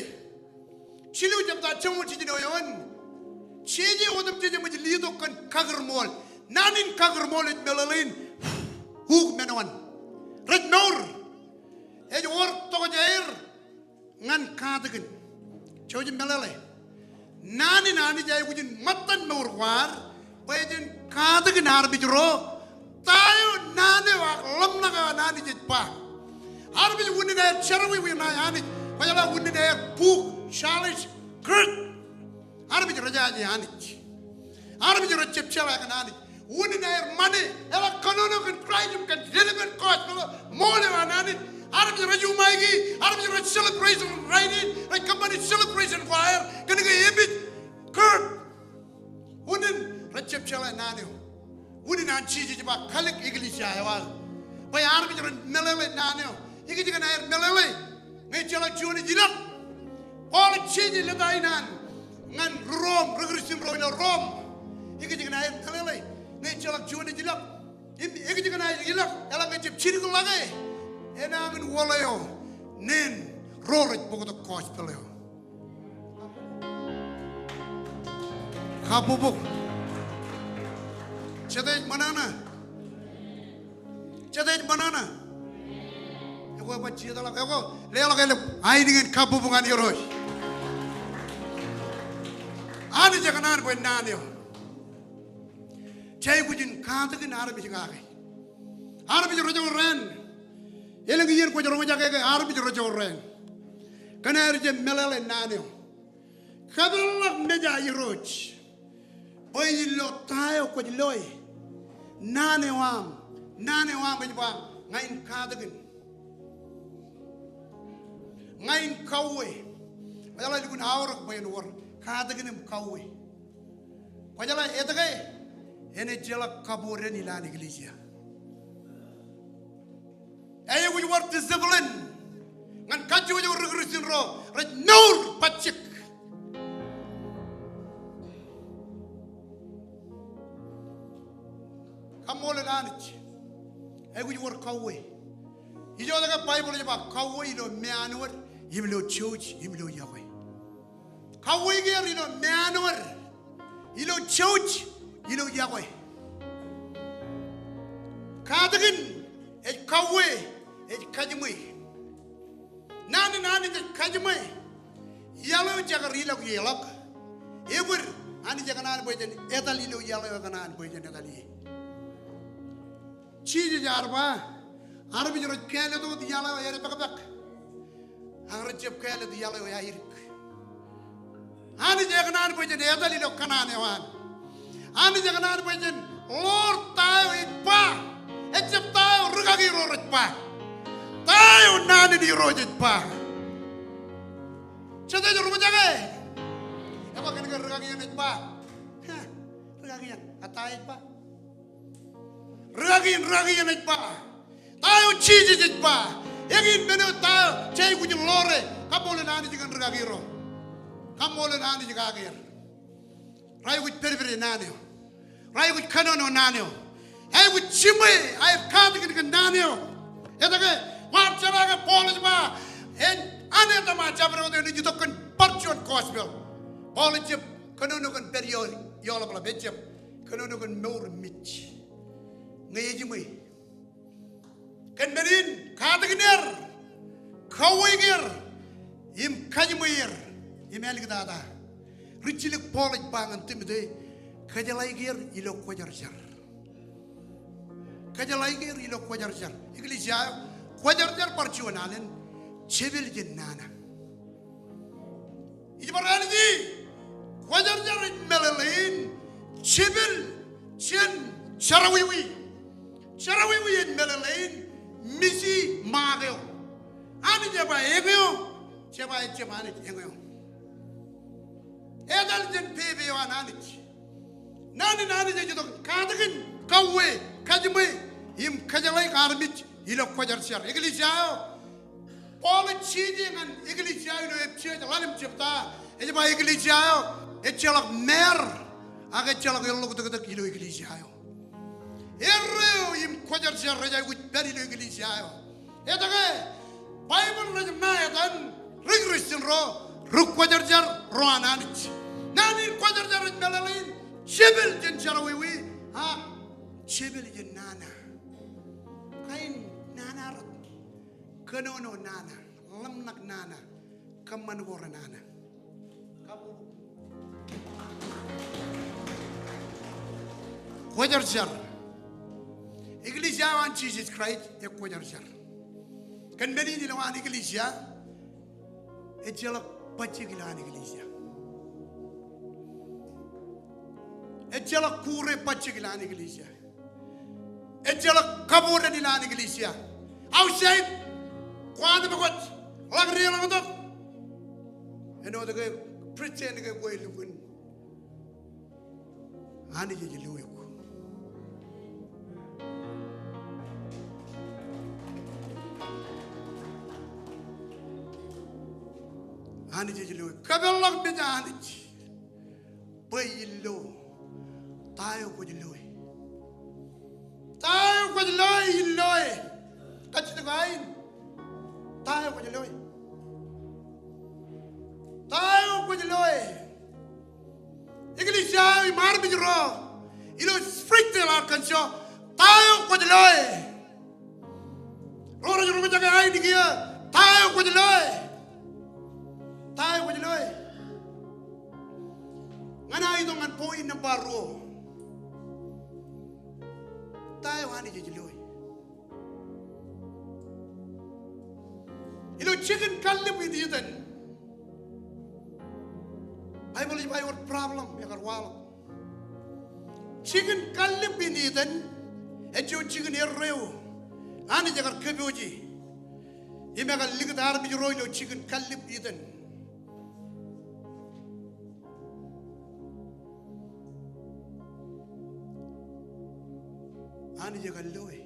Jilu jebta joñoul jiljino eoon. Jeje otemjej eṃōj letok kōn kakūrṃool. Naan in kakūrṃool ej meḷeḷein. Uk men oṇ. Rej mour. Ej wōr tokjāer ñan katakin. Jouj im meḷeḷe. Naan in Anij ej aikuj in ṃōttan mour ko ad, bwe jen katakin armej ro, ta eo naan eo ak ḷōmṇak eo an Anij ej ba. Armej unin aer jerọwiwi ṇae Anij, kwōjeḷā unin aer buk, challenge, kūr. Armej rejaje Anij. Armej rej jab jeḷā kōn Anij. Unin aer ṃane, eḷak kōnono kōn Kraist im kōn lepen gospel eo, ṃool eo an Anij. Armej rej umaiki, armej rej celebration rainin, rej kōṃṃani celebration ko aer, kōnke epij, kūr. Unin rej jab jeḷā naan eo. Unin an Jisōs ej ba kalōk eklejia eo aō. Bwe armej ren meḷeḷe naan eo. Ikijjien aer meḷeḷe. Ñe ejjeḷọk juon ej ilọk. Paul ej jeje lōta in an ñan ri Rom, ri Kristian ro ilo Rom. Ikijjien aer meḷeḷe. Ñe ejjeḷọk juon ej ilọk. Im ikijjien aer ilọk. Eḷaññe ejab jilkinḷọke. Enañin wōḷ eo. Nen ro rej bōktok gospel eo. kabbokbok. Jet ej ṃōṇōṇō. Jet ej ṃōṇōṇō. Ekwe bar jijet ḷọk, ekwe leḷọk elōñ ainikien kabbokbok ñan Irooj. Anij ekōṇaan bwe naan eo jej aikuj in katakin armej kake. Armej ro jọrrāān. Elōñ iien kwōj roñjake ke armej ro jọrrāān. Kōn aer jab meḷeḷe naan eo. Kapeḷḷọk Mejja Irooj bwe in lo ta eo kwōj loe. Naan eo aṃ, naan eo aṃ ej ba ña in katakin. Ña in kauwe. Kwōjeḷā lukkuun aorōk bwe en wōr katakin im kauwe. Kwōjeḷā etke? En ejjeḷọk kabodān ilowaan eklejia. Aikuj wōr discipline ñan kajjojo ri Kristian ro rej mour bajjek. Kaṃṃoolol Anij. Aikuj wōr kauwe. Ijoke Baibōḷ ej ba kauwe ilo meanwōd im ilo jouj im ilo iọkwe. Kauwe er ilo meanwōd, ilo jouj, ilo iọkwe. Katakin ej kauwe, ej kajiṃwe. Naan in Anij ej kajiṃwe. Iaḷ eo jekar ilọk ie ḷọk. Ekwōd, Anij ekōṇaan bwe jen etal ilo iaḷ eo ekōṇaan bwe jen etal ie. Jisōs ear ba, armej rej kāālōt wōt iaḷ eo edepakpak, ak rej jab kāālōt iaḷ eo eaidik. Anij ekōṇaan bwe jen etal ilo kōṇaan eo an. Anij ekōṇaan bwe jen ḷoor ta eo ej ba. Ejjab ta eo rūkaki ro rej ba. Ta eo naan in Irooj ej ba. Jet ej roñjake. Ekwe kōn ke rūkaki eṇ ej ba. Hā, rūkaki eṇ, a ta ej ba. Rūkaki eṇ, rūkaki eṇ ej ba. Ta eo Jisōs ej ba. Eñin men eo ta eo jej aikuj in ḷoore. Kaṃṃoolol Anij kōn rūkaki ro. Kaṃṃoolol Anij kake er. Raikuj pedpede naan eo. Raikuj kōnono naan eo. Aikuj jiṃwe aer katakin kōn naan eo. Etke? Kwaar jeḷā ke Paul ej ba, en ane tōmak jabdewōt eṇ ej itok kōn bar juon gospel. Paul ejjab kōnono kōn pād ioḷapḷap, ejjab kōnono kōn mour im mej. Ñe ejiṃwe. Kōn men in, katakin er, kauwe er, im kajiṃwe er, im āliktata. Rijjilōk Paul ej ba ñan Timote, kōjeḷāik er ilo kwōjarjar. Kōjeḷāik er ilo kwōjarjar. Eklejia eo, kwōjarjar bar juon alen, jepel jān nana. Ij bar ālije, kwōjarjar ej meḷeḷein jepel jān jerọwiwi. Jerọwiwi ej meḷeḷein miji ṃaak eo. Anij ej ba eñeo, ej ba ejjab Anij eñeo. Etal jān pepe eo an Anij. Naan in Anij ej itok katakin, kauwe, kajiṃwe, im kōjeḷāik armej ilo kwōjarjar. Eklejia eo, Paul ej jeje ñan eklejia eo ilo Epesōs ḷalem jebta. Ej ba eklejia eo ejjeḷọk mear, ak ejjeḷọk eḷḷọk tōktōk ilo eklejia eo. Erreo im kwōjarjar rej aikuj pād ilo eklejia eo. Etke? Baibōḷ rej ṇa etan ri Kristian ro, ri kwōjarjar ro an Anij. Naan in kwōjarjar ej meḷeḷein jepel jān jerọwiwi, ak jepel jān nana. Kain nana rot. Kōnono nana, ḷōmṇak nana, kōṃṃan ko renana. Kwōjarjar. Eklejia eo an Jisōs Kraist ekwōjarjar. Kōn men in ilowaan eklejia, ejjeḷọk bajjek ilowaan eklejia. Ejjeḷọk kure bajjek ilowaan eklejia. Ejjeḷọk kabodān ilowaan eklejia. Outside, kwaḷọk tok, ḷak deḷọñ tok. Āinwōt ke pretend ke kwe lukkuun Anij ej lo eok. Anij ej lo eok. Kapeḷḷọk Mejja Anij bwe in lo ta eo kwōj loe. Ta eo kwōj loe, in loe. Kajjitōk ain. Ta eo kwōj loe. Ta eo kwōj loe. Eklejia eo Armej ro ilo Springdale, Arkansas, ta eo kwōj loe? Ro rej roñjake ainikiō, ta eo kwōj loe? Ta eo kwōj loe? Ñan aō itok ñan point number ruo. Ta eo Anij ej loe? Ilo jikin kallib in Iden, Baibōḷ ej ba ewōr problem ekar waḷọk. Jikin kallib in Iden ej juon jikin erreo Anij ekar kōpooje im ekar likūt armej ro ilo jikin kallib Iden. Anij ekar loe.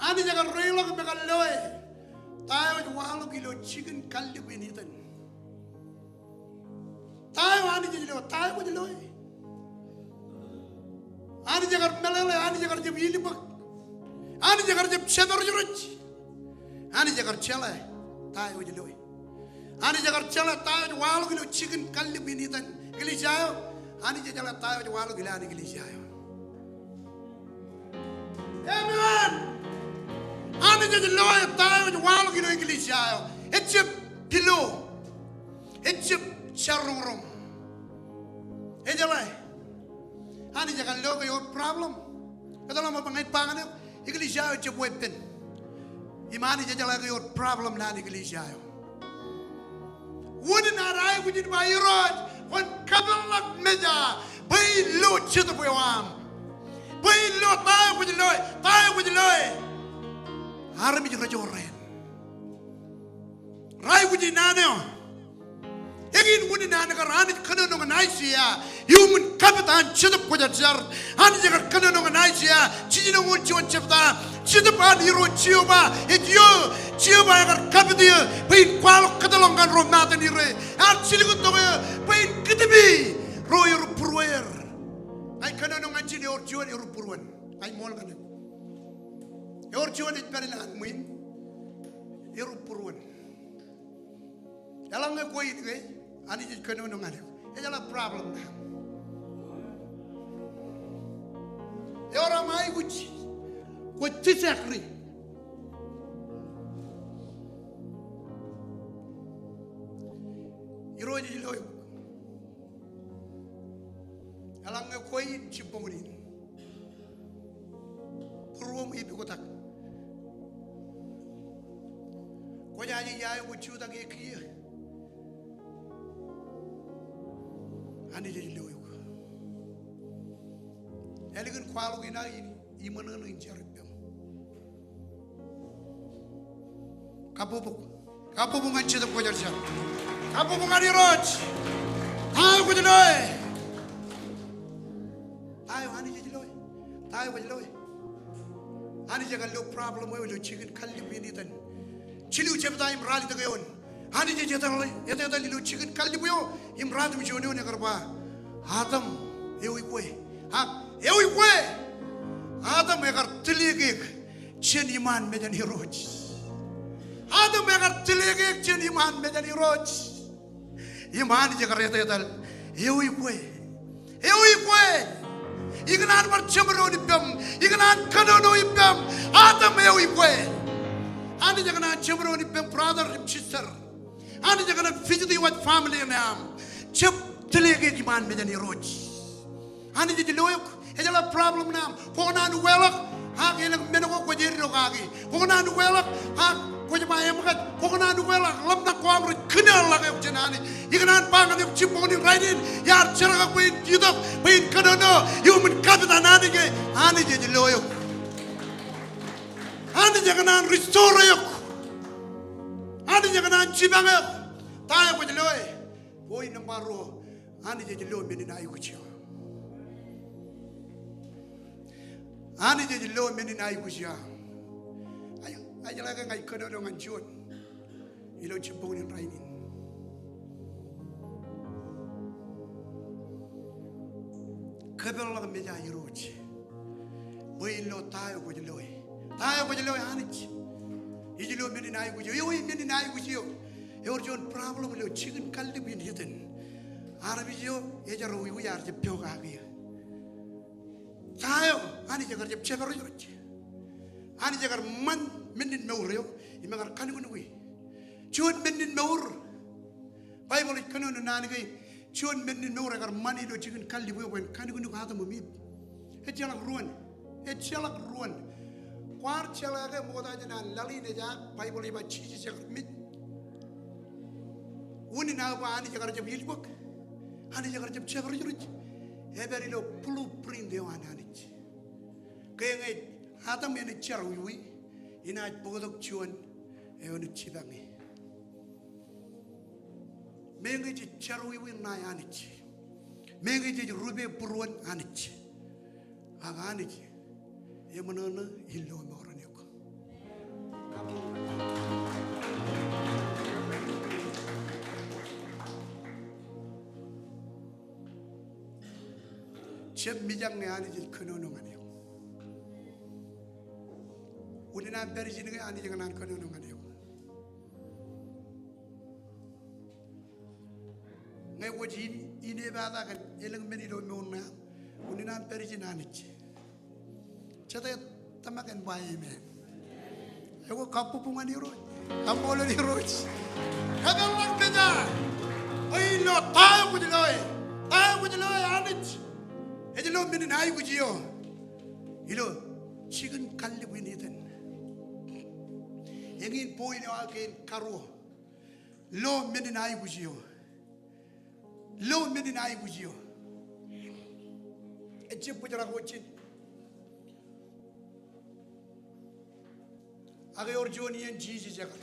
Anij ekar reiḷọk im ekar loe. Ta eo ej waḷọk ilo jikin kallib in Iden? Ta eo Anij ej loe? Ta eo kwōj loe? Anij ekar meḷeḷe, Anij ekar jab ilbōk, Anij ekar jab jemarooj. Anij ekar jeḷā ta eo ej loe. Anij ekar jeḷā ta eo ej waḷọk ilo jikin kallib in Iden, eklejia eo. Anij ejeḷā ta eo ej waḷọk ilowaan eklejia eo. Amen. Anij ej loe ta eo ej waḷọk ilo eklejia eo. Ejjab pilo. Ejjab jaroñroñ. Ejeḷā. Anij ekar loe ke ewōr problem. Etal ṃōk bwe ña in ba ñan eok, eklejia eo ejjab weeppān im Anij ejeḷā ke ewōr problem naan eklejia eo. Wūnin ad aikuj in ba, Irooj, kwōn kapeḷḷọk meja bwe in lo jetōb eo aṃ. Bwe in lo ta eo kwōj loe, ta eo kwōj loe. Armej rej jorrāān. Raikuji naan eo. Eñin wūnin an kar Anij kōnono ñan Aiseia iuṃwin kapit an Jetōb Kwōjarjar. Anij ekar kōnono ñan Aiseia jijinoñoul juon jebta, Jetōb an Irooj Jeova ej io, Jeova ekar kapit eō bwe in kwaḷọk kōtḷọk ñan ro matanin ro. Ear jilkintok eō bwe in kūtbi ro erubūrueir. Ña ij kōnono ñan ijin ewōr juon erubūruon. Ña ij ṃool ñan eok. Ewōr juon ej pād ilowaan ṃwiin, erubūruon. Eḷaññe kwe in ke, Anij ej kōnono ñan eok. Ejeḷā problem ṇe aṃ. Ewōr aṃ aikuj kwōj disagree. Irooj ej lo eok. Eḷaññe kwe in jibboñōn in. Būruoṃ ej puktak. Kwōjaje ia eo kwōj jutak e kiiō. Anij ej lo eok. Ālikin kwaḷọk in aō iṃōṇōṇō in jar ippaṃ. Kabbokbok. Kabbokbok ñan Jetōb Kwōjarjar. Kabbokbok ñan Irooj. Ta eo kwōj loe? Ta eo Anij ej loe? Ta eo kwōj loe? Anij ekar lo problem eo ilo jikin kallib in Iden. Jilu jebta im ralitōk eoon. Anij ej etetal, etetal ilo jikin kallib eo im ratimjuon eoon ekar ba, Adam, ewi kwe? Ak, ewi kwe? Adam ekar tōl ekeek jān iṃaan mejān Irooj. Adam ekar tōl ekeek jān iṃaan mejān Irooj. Im Anij ekar etetal, ewi kwe? Ewi kwe? Ikōṇaan bar jeṃdoon ippaṃ, ikōṇaan kōnono ippaṃ, Adam ewi kwe? Anij ekōṇaan jeṃdoon ippaṃ, brother im sister. Anij ekōṇaan visit iwōj family ṇe aṃ. Jab tōl ekeek iṃaan mejān Irooj. Anij ej lo eok. Ejeḷā problem ṇe aṃ. Kwōkōṇaan ukeḷọk ak elōñ men ko kwōj eddo kaki. Kwōkōṇaan ukeḷọk ak kwōj ba eṃōkaj. Kwōkōṇaan ukeḷọk ḷōmṇak ko aṃ rej kūṇaanḷọk eok jān Anij. Ikōṇaan ba ñan eok jibboñōn in rainin, iar jerkakpein itok bwe in kōnono iuṃwin kapit an Anij ke Anij ej lo eok. Anij ekōṇaan restore eok. Anij ekōṇaan jipañ eok. Ta eo kwōj loe? Point number ruo. Anij ej lo men in aikuj eo aṃ. Anij ej lo men in aikuj eo aṃ. Ij, ij jeḷā ke ña ij kōnono ñan juon ilo jibboñōn in rainin. Kōpeḷḷọk meja Irooj bwe in lo ta eo kwōj loe. Ta eo kwōj loe? Anij ej lo men in aikuj eo. Ewi men in aikuj eo? Ewōr juon problem ilo jikin kallib in Iden. Armej eo ejerawiwi ear jab pokake eō. Ta eo? Anij ekar jab jepḷaak ro. Anij ekar ṃan men in mour eo im ekar kanuknuki. Juon men in mour. Baibōḷ ej kōnono naan kein. Juon men in mour ekar ṃan ilo jikin kallib eo bwe en kanuknuk Adam im Iv. Ejjeḷọk ruon. Ejjeḷọk ruon. Kwaar jeḷā ke ṃokta jān an laḷ in ejaak, Baibōḷ ej ba Jisōs ekar mej. Unin aō ba Anij ekar jab ilbōk. Anij ekar jab jepḷaak ro. Ej pād ilo blueprint eo an Anij. Ke ñe Adam enaaj jerawiwi, inaaj bōktok juon eo enaaj jipañe. Meñe jej jerawiwi ṇae Anij. Meñe jej rupe būruon Anij. Ak Anij eṃōṇōṇō in lọmọọren eok. Jab mijak ñe Anij ej kōnono ñan eok. Unin an pād ijin ke Anij ekōṇaan kōnono ñan eok. Ñe kwōj in, inepata kōn elōñ men ilo mour ṇe aṃ, unin an pād ijin Anij. Jete tōmak in ba amen? Eo, kabbokbok ñan Irooj. Kaṃṃoolol Irooj. Kōpeḷḷọk pejā. Ilo ta eo kwōj loe? Ta eo kwōj loe Anij? Ej lo men in aikuj eo ilo jikin kallib in Iden. Eñin point eo aō kein karuo. Lo men in aikuj eo. Lo men in aikuj eo. Ejjab bōjrak wōt ijin. Ak ewōr juon iien Jisōs ekar.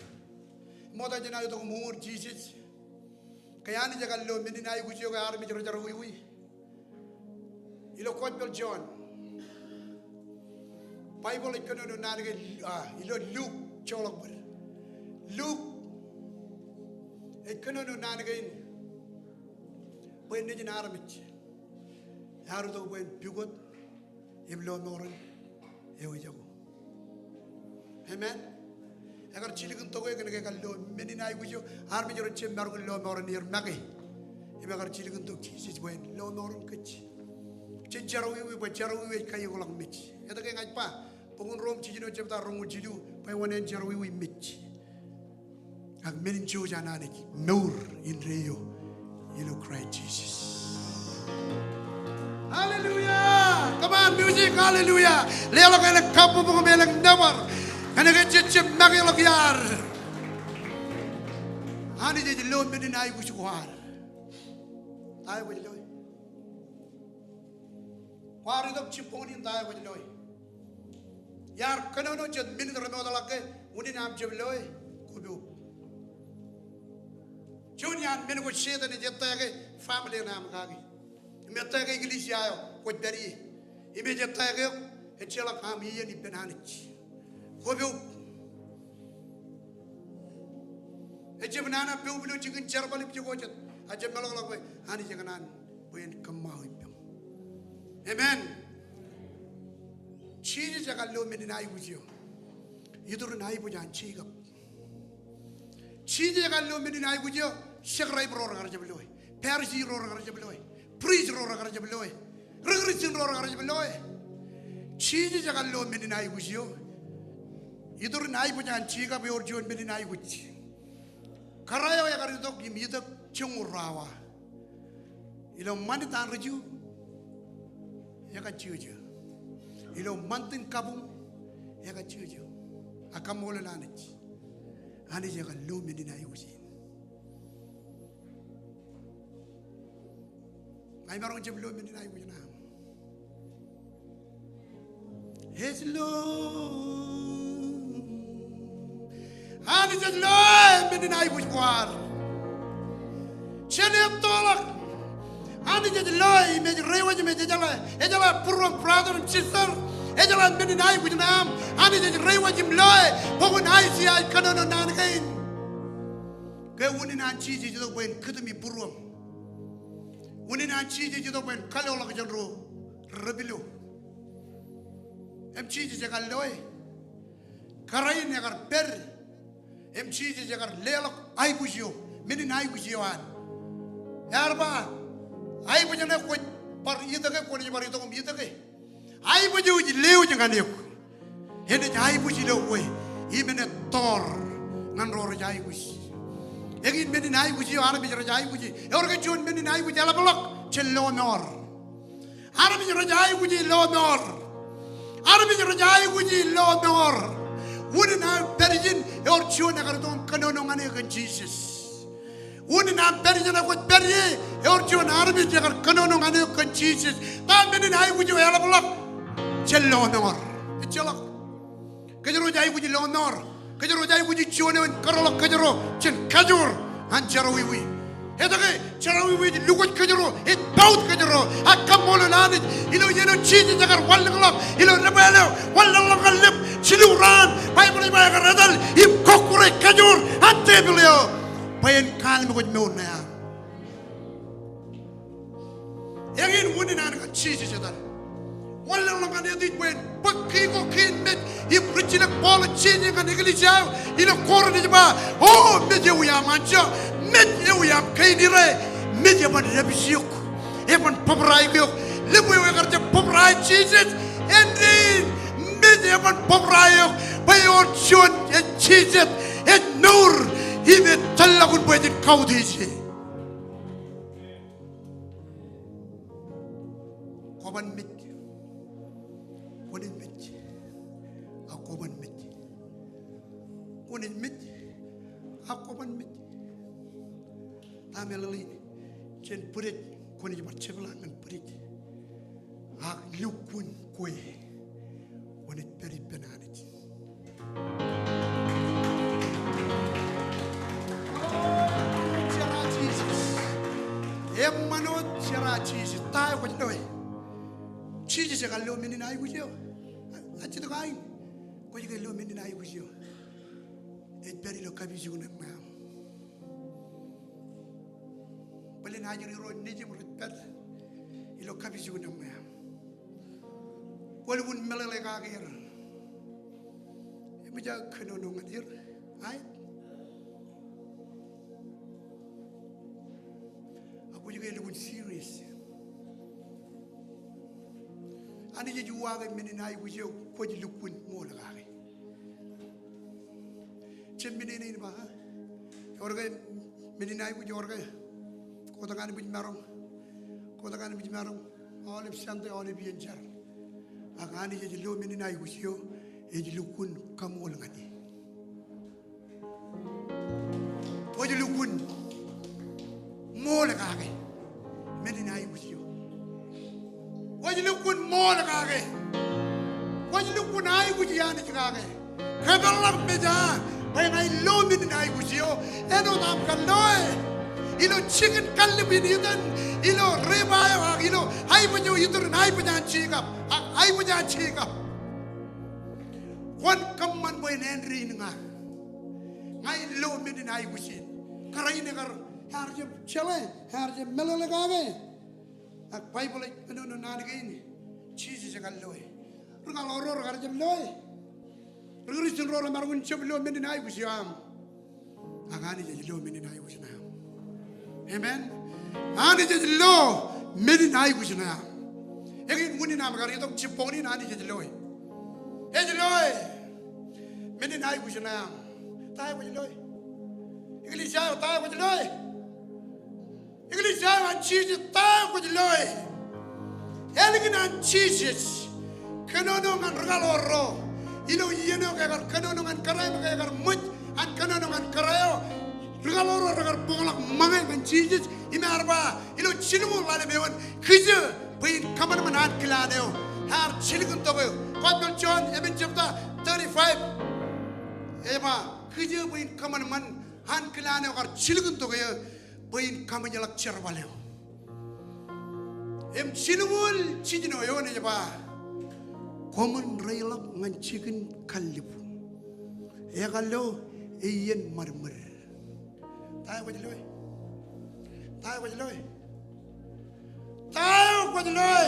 Ṃokta jān aō itok im uññūr Jisōs. Ke Anij ekar lo men in aikuj eo ke armej rej jerawiwi. Ilo Gospel John. Baibōḷ ej kōnono naan kein, ah, ilo Luk joḷọk bōd. Luk ej kōnono naan kein bwe en nejin armej ear itok bwe en pukot im lọmọọren eo ejako. Amen. Ekar jilkintok eō kōn ke ekar lo men in aikuj eo, armej rej jab maroñ in lọmọọren er make. Im ekar jilkintok Jisōs bwe en lọmọọren kōj. Jen jerawiwi bwe jerawiwi ej kaeokḷọk mej. Etke ña ij ba, bok in Rom jiljino jebta roñoul jilu, bwe oṇāān jerawiwi mej. Ak men in jouj an Anij, mour indeeo ilo Kraist Jisōs. Hallelujah! Come on, music, hallelujah! Leḷọk elōñ kabbokbok im elōñ nōbar. Kōnke jej jab makeḷọk iaad. Anij ej lo men in aikuj ko ad. Ta eo kwōj loe? Kwaar itok jibboñōn in, ta eo kwōj loe? Iar kōnono jet minit remootḷọk ke unin aṃ jab loe, kwōpoub. Juon iaan men ko Setan ej attack e family ṇe aṃ kaki. Im attack e eklejia eo kwōj pād ie. Im ej attack eok, ejjeḷọk aṃ iien ippān Anij. Kwōpoub. Ejjab nana poub ilo jikin jerbal im jekwe jet. Ak jab meḷọkḷọk bwe Anij ekōṇaan bwe en kōṃṃao ippaṃ. Amen. Jisōs ekar lo men in aikuj eo. Iturin aiboojaan Jekob. Jisōs ekar lo men in aikuj eo, scribe ro rekar jab loe. Pharisee ro rekar jab loe. Priest ro rekar jab loe. Ri Kristian ro rekar jab loe. Jisōs ekar lo men in aikuj eo. Iturin aiboojaan Jekob ewōr juon men in aikuj. Kōrā eo ekar itok im itok joñoul ruo awa. Ilo ṃanit an ri Ju, ekar jejjo. Ilo ṃantin kabuñ, ekar jejjo. Ak kaṃṃoolol Anij. Anij ekar lo men in aikuj in. Ña imaroñ jab lo men in aikuj ṇe aṃ. Ej lo. Anij ej lo men in aikuj ko ad. Jen ettoḷọk. Anij ej lo im ej reiwōj im ej ejeḷā, ejeḷā būruōm brother im sister. Ejeḷā men in aikuj ṇe aṃ. Anij ej reiwōj im loe. Bok in Aiseia ej kōnono naan kein. Ke unin an Jisōs itok bwe en kūtumi būruōm. Unin an Jisōs itok bwe en kaloḷọk jān ro repilo. Im Jisōs ekar loe. Kōrā in ekar pād. Im Jisōs ekar leḷọk aikuj eo, men in aikuj eo an. Ear ba, aibōj ṇe kwōj bar itōke, kwōnaaj bar itok im itōke. Aibōj eo ej lewōj ñan eok. Enaaj aikuj ilo kwe, im enaaj tọọr ñan ro rej aikuj. Eñin men in aikuj eo armej rej aikuj. Ewōr ke juon men in aikuj eḷapḷọk? Jen lọmọọr. Armej rej aikuj lọmọọr. Armej rej aikuj lọmọọr. Unin aō pād ijin, ewōr juon ekar itok im kōnono ñan eō kōn Jisōs. Unin aṃ pād ijin, kwōj pād ie, ewōr juon armej ekar kōnono ñan eō kōn Jisōs. Ta men in aikuj eo eḷapḷọk? Jen lọmọọr. Ejjeḷọk. Kōjro ej aikuj lọmọọr. Kōjro ej aikuj juon eo en kōtḷọk kōjro jān kajoor an jerọwiwi. Etke? Jerọwiwi ej lukwōj kōjro, ej pout kōjro. Ak kaṃṃoolol Anij ilo iien eo Jisōs ekar wanlōñḷọk ilo debwāāl eo, wanlōñḷọk ñan lōb, jilu raan, Baibōḷ ej ba ekar etal im kọkkure kajoor an tepil eo bwe en kallimkwōj mour ṇe aṃ. Eñin unin an kar Jisōs etal. Wanlōñḷọk ñan Anij bwe en bōk kiiñ ko kein mej im rijjilōk Paul ej jeje ñan eklejia eo ilo Korint ej ba, O mej ewi aṃ anjọ, mej ewi aṃ kein ire, mej eban dāpij eok, eban bōbrae eok. Lōb eo ekar jab bōbrae Jisōs, āindein mej eban bōbrae eok, bwe ewōr juon ej Jisōs, ej mour, im ej tōllọkun bwe jen kautiej e. Kwōban mej. Kwōnaaj mej. Ak kwōban mej. Kwōnaaj mej. Ak kwōban mej. Ta meḷeḷein? Jān bwidej kwōnaaj bar jepḷaak ñan bwidej. Ak lukkuun kwe kwōnaaj pād ippān Anij. Eṃṃan wōt jerā Jisōs. Ta eo kwōj loe? Jisōs ekar lo men in aikuj eo. Ak jet ko ain, kwōj ke lo men in aikuj eo? Ej pād ilo kapijuknen ṃweo aṃ. Bōlen ajri ro nejūṃ rej pād ilo kapijuknen ṃweo aṃ. Kwō lukkuun meḷeḷe kake er. Eṃōj aō kōnono ñan er. Aet. Ak kwōj ke lukkuun serious? Anij ej uwaake men in aikuj eo kwōj lukkuun ṃool kake. Jab men in ej ba, ha? Ewōr ke men in aikuj ewōr ke? Kotak an bwij maroñ. Kotak an bwij maroñ. Aolep Sunday, aolep iien jar. Ak Anij ej lo men in aikuj eo ej lukkuun kaṃool ñan e. Kwōj lukkuun ṃool kake men in aikuj eo. Kwōj lukkuun ṃool kake. Kwōj lukkuun aikuji Anij kake. Kōpeḷḷọk mejā bwe ña ij lo men in aikuj eo. Āinwōt aṃ kar loe ilo jikin kallib in itōn ilo riba eo ak ilo aibōj eo iturūṃ, aibōj an Jekob. Ak aibōj an Jekob. Kwōn kōṃṃan bwe en āindein ña. Ña ij lo men in aikuj in. Kōrā in ekar, ear jab jeḷā, ear jab meḷeḷe kake. Ak Baibōḷ ej kōnono naan kein, Jisōs ekar loe. Ri kaḷoor ro rekar jab loe. Ri Kristian ro remaroñ in jab lo men in aikuj eo aṃ. Ak Anij ej lo men in aikuj ṇe aṃ. Amen. Anij ej lo men in aikuj ṇe aṃ. Eñin unin aṃ kar itok jibboñ in, Anij ej loe. Ej loe men in aikuj ṇe aṃ. Ta eo kwōj loe? Eklejia eo, ta eo kwōj loe? Eklejia eo an Jisōs, ta eo kwōj loe? Ālikin an Jisōs kōnono ñan ri kaḷoor ro ilo iien eo ke ekar kōnono ñan kōrā im ke ekar ṃōj an kōnono ñan kōrā eo. Ri kaḷoor ro rekar bōkḷọk ṃōñā ñan Jisōs im ear ba ilo jilñuul ḷalem eoon, kijeek bwe in kōṃanṃan ankilaan eo. Ear jilkintok eō. Gospel John, emān jebta thirty-five. Ej ba, kijeek bwe in kōṃanṃan ankilaan eo kar jilkintok eō bwe in kaṃōjḷọk jerbal eo. Im jilñuul jiljino eoon ej ba, koṃwin reiḷọk ñan jikin kallib. Ekar lo iien ṃadṃōd. Ta eo kwōj loe? Ta eo kwōj loe? Ta eo kwōj loe?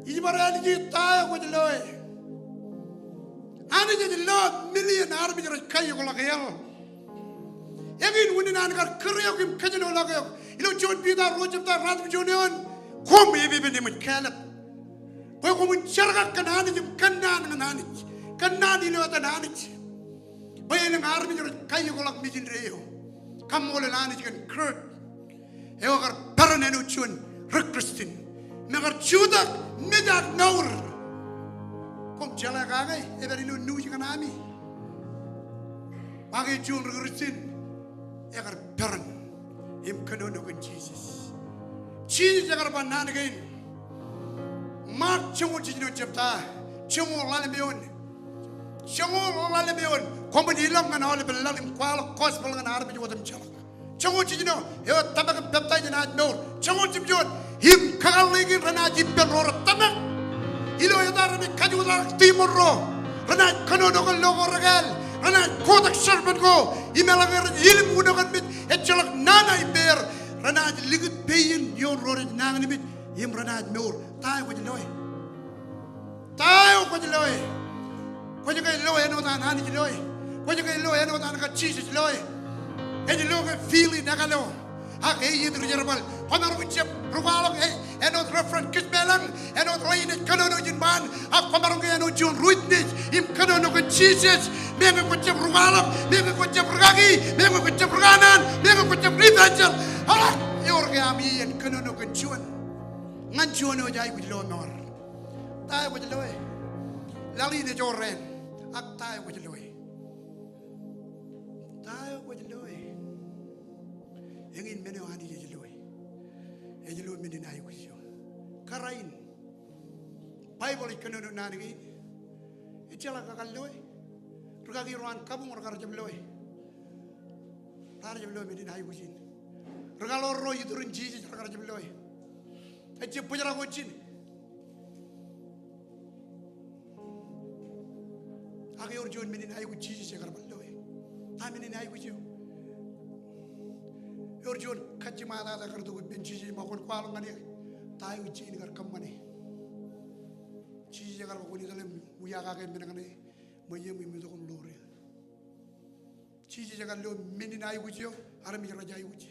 Ij bar ālije, ta eo kwōj loe? Anij ej lo million armej rej kaijukḷọk hell. Eñin unin an kar kūr eok im kōjenolọk eok. Ilo Juon Piter ruo jebta ruatimjuon eoon, koṃ epepen eṃōj kāālōt. Bwe koṃwin jerkak kōn Anij im kōnnaan ñan Anij. Kōnnaan ilo etan Anij. Bwe elōñ armej rej kaijukḷọk mejān eo. Kaṃṃoolol Anij kōn Kurt. Eo ekar peran āinwōt juon ri-Christian. Im ekar jutak mejak mour. Koṃ jeḷā kake, epād ilo news kaṇe ami. Ba ke juon ri-Christian, ekar peran im kōnono kōn Jisōs. Jisōs ekar ba naan kein. Mark joñoul jiljino jebta, joñoul ḷalem eoon. Joñoul ḷalem eoon, koṃwin ilọk ñan aolepen laḷ im kwaḷọk gospel ñan armej otemjeḷọk. Joñoul jiljino, eo ej tōmak im peptaij enaaj mour. Joñoul jimjuon, im kakōḷḷe kein renaaj ippān ro rej tōmak. Ilo eta renaaj kajutak tiṃoṇ ro. Renaaj kōnono kōn lo ko rekāāl. Renaaj kotak serpent ko. Im eḷaññe rej ilōñ uno kōn mej, ejjeḷọk nana ippāer. Renaaj likūt pein ioon ro rej nañinmej. Im renaaj mour. Ta eo kwōj loe? Ta eo kwōj loe? Kwōj ke lo āinwōt an Anij loe? Kwōj ke lo āinwōt an kar Jisōs loe? Ej lo ke feeling ekalo. Ak eiiet ri jerbal. Kwōmaroñ jab ri kwaḷọk, e, āinwōt Reverend Kiss Meḷañ, āinwōt ḷein ej kōnono ijin ṃaan. Ak kwōmaroñ ke āinwōt juon ri-witness im kōnono kōn Jisōs. Meñe kwōj jab ri kwaḷọk, meñe kwōj jab ri kaki, meñe kwōj jab ri kanaan, meñe kwōj jab ri evangelist. Aḷak, ewōr ke aṃ iien kōnono kōn juon. Ñan juon eo ej aikuj lọmọọr. Ta eo kwōj loe? Laḷ in ej jorrāān. Ak ta eo kwōj loe? Ta eo kwōj loe? Eñin men eo Anij ej loe. Ej lo men in aikuj eo. Kōrā in. Baibōḷ ej kōnono naan kein. Ejjeḷọk kakōl loe. Ri kaki ro an kabuñ rekar jab loe. Raar jab lo men in aikuj in. Ri kaḷoor ro iturin Jisōs rekar jab loe. Ejab bōjrak wōt ijin. Ak ewōr juon men in aikuj Jisōs ekar bar loe. Ta men in aikuj eo? Ewōr juon kajjiṃa tata ekar itok ippān Jisōs im kwōn kwaḷọk ñan eō. Ta eo ijin kar kōṃṃane? Jisōs ekar ba kwōn etal im wia kake men kaṇe. Ṃweiie im itok im ḷoor eō. Jisōs ekar lo men in aikuj eo armej rej aikuj.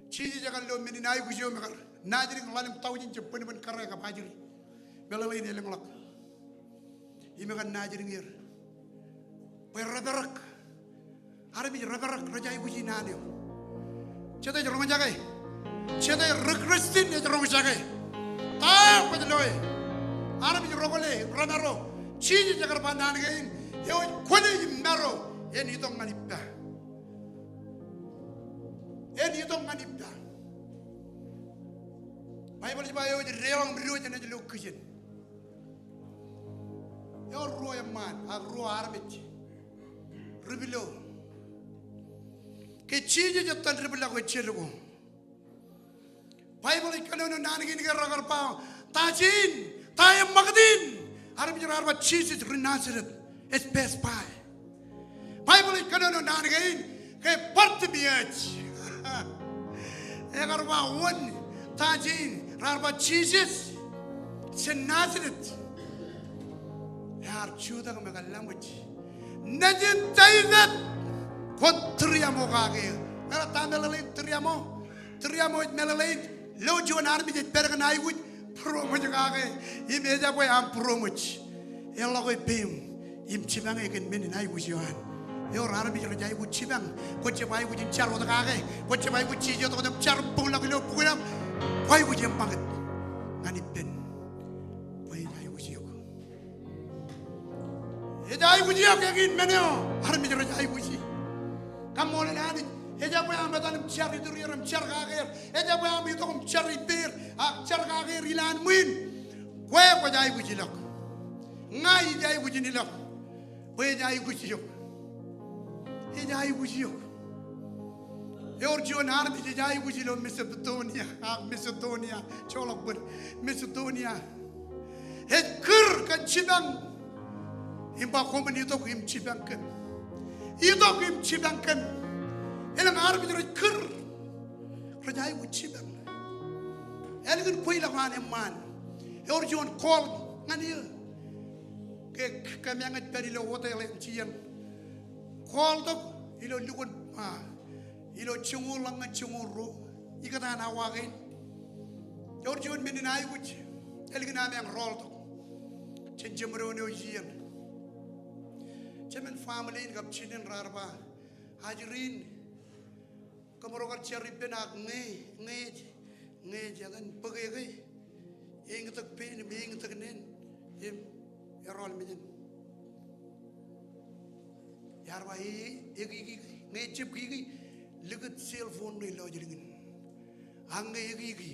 Jisōs ekar lo men in aikuj eo im ekar naajdik ḷalem taujin jab bōnbōn kōrā kab ajri. Meḷeḷein elōñḷọk. Im ekar naajdik er. Bwe rej pād. Armej rej pād rej aikuj in naan eo. Jete ej roñjake? Jete ri-Christian ej roñjake? Ta eo kwōj loe? Armej rokole, remaroñ. Jisōs ekar ba naan kein, eo ej kwōle im maro, en itok ñan ippa. En itok ñan ippa. Baibōḷ ej ba eo ej deḷọñ im diwōj enaaj lo kijen. Ewōr ruo eṃṃaan, ak ruo armej. Ri pilo. Ke Jisōs etan dipḷọk eo ej jeḷā ko. Baibōḷ ej kōnono naan kein ke rekar ba, ta jān, ta eṃṃakūt in. Armej raar ba Jisōs ri Nazaret. Ej pass by. Baibōḷ ej kōnono naan kein ke Bartimaeus. Ekar ba wōn, ta jān, raar ba Jisōs jān Nazaret. Ear jutak im ekar laṃōj. Nejin Devid, kwōn tūriaṃo kake eō. Ekar ta meḷeḷein tūriaṃo? Tūriaṃo ej meḷeḷein lo juon armej ej pād kōn aikuj, būroṃōj kake, im ejabwe aṃ būroṃōj. Eḷọk eo peiṃ im jipañe kōn men in aikuj eo an. Ewōr armej rej aikuj jipañ. Kwōj jab aikuj in jar wōt kake. Kwōj jab aikuj jijet wōt im jar bōkḷọk ilo bukwi eo aṃ. Kwō aikuj eṃṃakūt ñan ippān. Bwe ej aikuj eok. Ej aikuj eok eñin men eo armej rej aikuji. Kaṃṃoolol Anij. Ejabwe aṃ etal im jar iturier im jar kakeer. Ejabwe aṃ itok im jar ippāer, ak jar kakeer ilowaan ṃwiin. Kwe kwōj aikuj ilọk. Ña ij aikuj in ilọk. Bwe ej aikuj eok. Ej aikuj eok. Ewōr juon armej ej aikuj ilo Mesopotamia, ak Macedonia, joḷọk bōd, Macedonia. Ej kūr kōn jipañ. Im ba koṃwin itok im jipañ kōm. Itok im jipañ kōm. Elōñ armej rej kūr. Rej aikuj jipañ. Ālikin kweilọk an eṃṃaan. Ewōr juon call ñan eō. Ke kōmeañ ej pād ilo hotel in, ij iien call tok ilo lukkuun, ah, ilo joñoul ḷọk ñan joñoul ruo, ikōtaan awa kein. Ewōr juon men in aikuj, ālikin ameañ rọọl tok jān jeṃdoon eo ij iien. Jemān family in kab jinen raar ba, ajri in, kōmro kar jar ippān ak ñe, ñe, ñe ej etan bōke ke, eñtak pein im eñtak neen im erọọl mejān. Iar ba, e, ekiki ke, ñe ejab kiki, likūt cell phone ṇe lọjilñin. Ak ñe ekiki,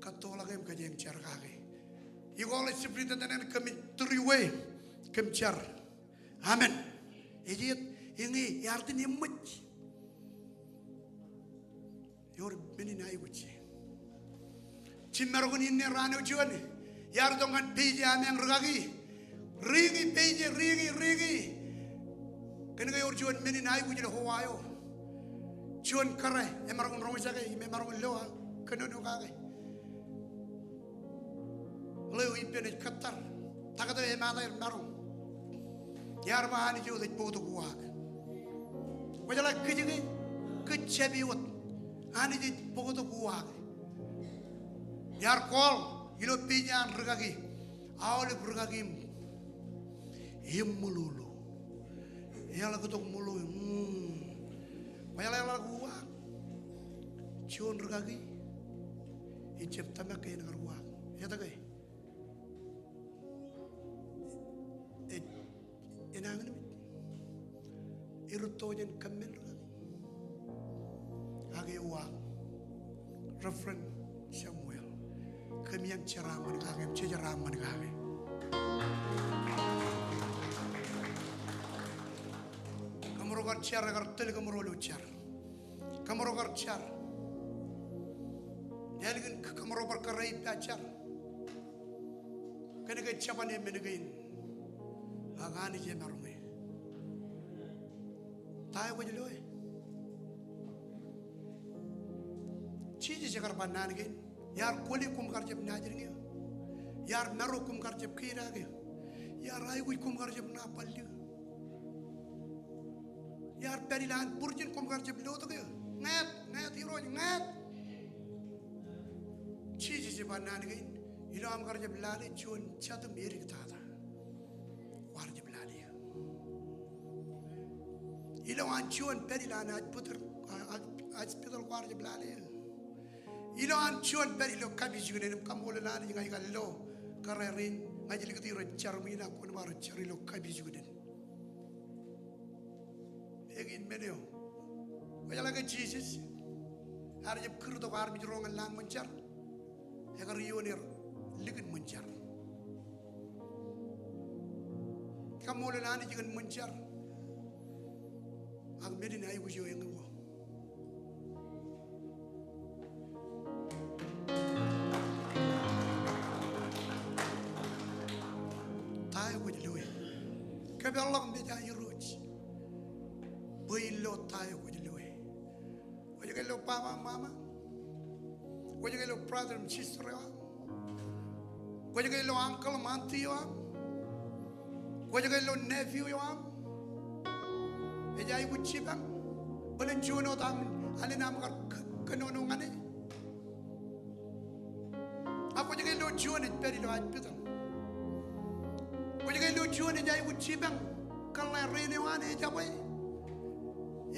kōttoḷọk im kōjeañ jar kake. Ikwōḷ e, Spirit in the Lord, kōmij three way, kōm jar. Amen. Ej iiet, eñe, iar itōn eṃōj. Ewōr men in aikuj. Jimmarok in inne raan eo juon, iar itok ñan page eo ameañ rūkaki. Riiki page, riiki, riiki. Kōnke ewōr juon men in aikuj ilo Hawaii eo. Juon kōrā, emaroñ in roñjake, im emaroñ in lo aō kōnono kake. Ḷeo ippān ej kōttar. Taktō emaat aer maroñ. Iar ba Anij eo ej bōktok uwaak. Kwōjeḷā kōj ke, kōj jab e wōt. Anij ej bōktok uwaak. Iar call ilo page eo an rūkaki. Aolep rūkaki im eṃṃōḷoḷo. Eḷak tok ṃōḷo, mm. Kwōjeḷā eḷak uwaak. Juon rūkaki ejab tōmak ke en kar uwaak. Etke? Ej, enañinmej. Erūtto jān kōmmen rūkaki. Ak euwaak. Reverend Samuel, kōm iien jeraaṃṃan kake, im jejeraṃṃan kake. Kōmro kar jar, ekar tōl kōmro ilo jar. Kōmro kar jar. Ālikin kōmro bar kōrā ippa jar. Kōnke jeban e men kein. Ak Anij emaroñ e. Ta eo kwōj lo e? Jisōs ekar ba naan kein. Iar kwōle koṃ kar jab naajdik eō. Iar maro koṃ kar jab keidake eō. Iar aikuj koṃ kar jab ṇa bōlli eō. Iar pād ilowaan būrjin koṃ kar jab lotok eō. Ñāāt, ñāāt Irooj, ñāāt. Jisōs ej ba naan kein, ilo aṃ kar jab lale juon jatūṃ edik tata, kwaar jab lale eō. Ilowaan juon pād ilowaan hospital, a, a, hospital kwaar jab lale eō. Ilowaan juon pād ilo kapijuknen, im kaṃṃoolol Anij ña ikar lo kōrā rein, ña ij likūt ro jar ṃwiin ak kwōn ba ro jar ilo kapijuknen. Eñin men eo. Kwōjeḷā ke Jisōs ear jab kūrtok armej ro ñan lañ ṃōn jar. Ekar ioon er likin ṃōn jar. Kaṃṃoolol Anij kōn ṃōn jar. Ak men in aikuj eo eñin eo. Ta eo kwōj lo e? Kōpeḷḷọk meja Irooj bwe in lo ta eo kwōj lo e. Kwōj ke lo baba, mama? Kwōj ke lo brother im sister eo aṃ? Kwōj ke lo uncle im auntie eo aṃ? Kwōj ke lo nephew eo aṃ? Ej aikuj jipañ. Bōlen juon wōt aṃ, alen aṃ kar k-, kōnono ñan e. Ak kwōj ke lo juon ej pād ilo hospital? Kwōj ke lo juon ej aikuj jipañ kōn ḷe rein eo an ejabwe?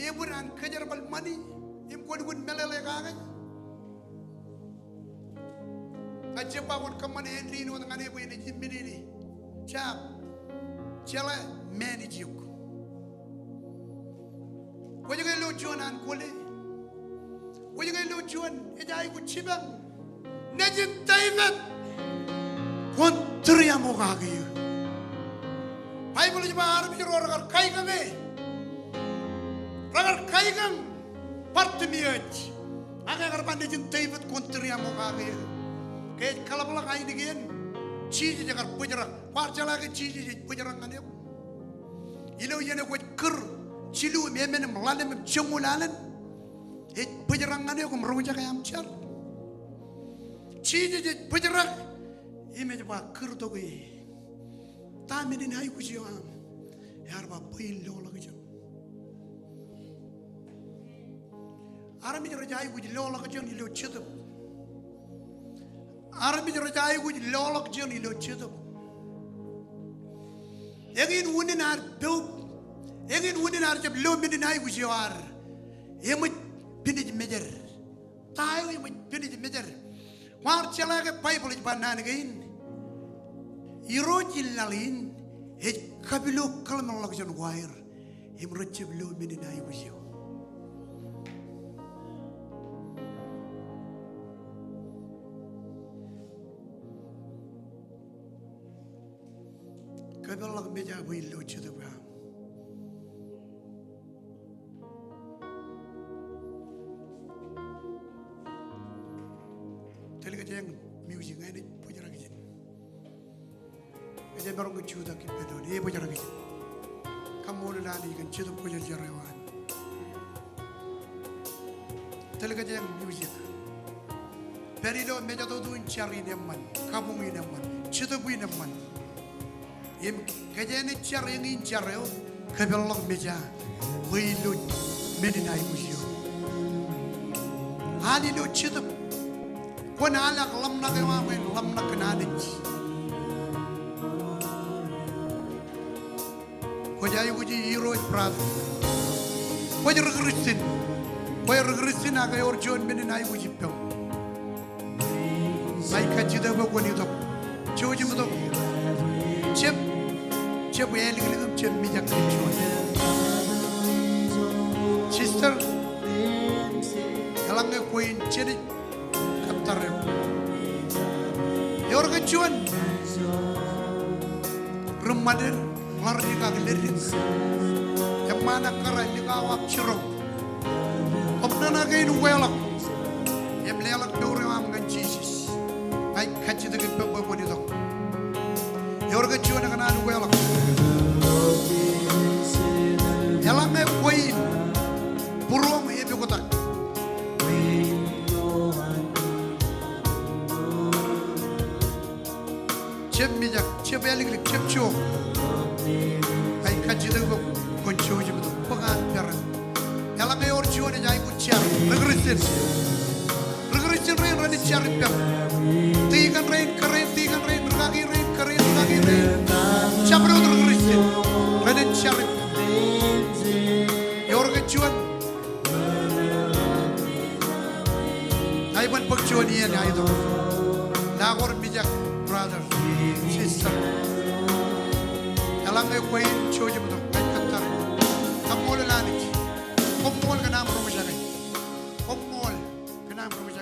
Ebōd an kōjerbal ṃani im kwōlukkuun meḷeḷe kake? Ak jab ba kwōn kōṃṃane āindein wōt ñan e bwe en ej imminene. Jab. Jeḷā manage eok. Kwōj ke lo juon an kwōle? Kwōj ke lo juon ej aikuj jipañ? Nejin Devid, kwōn tūriaṃokake eō. Baibōḷ ej ba armej ro rekar kaikañ e. Rekar kaikañ Bartimeus. Ak ekar ba nejin Devid kwōn tūriaṃokake eō. Ke ej kōḷapḷọk ainikien, Jisōs ekar bōjrak. Kwaar jeḷā ke Jisōs ej bōjrak ñan eok? Ilo iien eo kwōj kūr jilu im emān im ḷalem im joñoul alen, ej bōjrak ñan eok im roñjake aṃ jar. Jisōs ej bōjrak im ej ba kūrtok e. Ta men in aikuj eo aṃ? Ear ba bwe in loḷọkjeṇ. Armej rej aikuj loḷọkjeṇ ilo Jetōb. Armej rej aikuj loḷọkjeṇ ilo Jetōb. Eñin unin ad poub. Eñin unin ad jab lo men in aikuj eo ad. Eṃōj pinej mejed. Ta eo eṃōj pinej mejed? Kwaar jeḷā ke Baibōḷ ej ba naan kein, Irooj in laḷ in ej kapilo kōḷmānḷọkjeṇ ko aer im rej jab lo men in aikuj eo. Kōpeḷḷọk meja bwe in lo Jetōb eo aṃ. Tōl kōj eñ music, ña ij bōjrak ijin. Kōj emaroñ ke jutak ippān doon, ebōjrak ijin. Kaṃṃoolol Anij kōn Jetōb Kwōjarjar eo an. Tōl kōj eñ music. Pād ilo mejatoto in jar in eṃṃan, kabuñ in eṃṃan, Jetōb in eṃṃan. Im kōjeañ jar eñin jar eo, kōpeḷḷọk meja bwe in lo men in aikuj eo. Al ilo Jetōb. Kwōn al ak ḷōmṇak eo aṃ en ḷōmṇak kōn Anij. Kwōj aikuji Irooj, brother. Kwōj ri Kristian. Kwe ri Kristian ak ewōr juon men in aikuj ippaṃ. Ij kajjitōk bwe kwōn itok. Jouj im itok. Jab, jab āliklik im jab mijak kōn juon. Sister, eḷaññe kwe in, jenaaj kōttar eok. Ewōr ke juon ri ṃaded, ḷadik ak ledik, eṃṃaan ekkar, likao ak jiroñ. Kōm nana kein ukeḷọk im leḷọk mour eo aṃ ñan Jisōs. Ij kajjitōk ippaṃ bwe kwōn itok. Ewōr ke juon ekōṇaan ukeḷọk? Eḷaññe kwe in, būruoṃ epoktak. Jab mijak, jab āliklik, jab jook. Ij kajjitōk bwe kwōn jouj im itok bwe kwōn peran. Eḷaññe ewōr juon ej aikuj jar, ri Kristian. Ri Kristian rein renaaj jar ippaṃ. Tikōn rein, kōrā in tikōn rein, rūkaki rein, kōrā in rūkaki rein. Jabdewōt ri Kristian renaaj jar ippaṃ. Ewōr ke juon? Ij ban bōk juon iien aō itok. Lale ko mijak, brother, sister. Eḷaññe kwe in, jouj im itok, ij kōttar. Kaṃṃoolol Anij. Koṃṃool kōn aṃ roñjake. Koṃṃool kōn aṃ roñjake.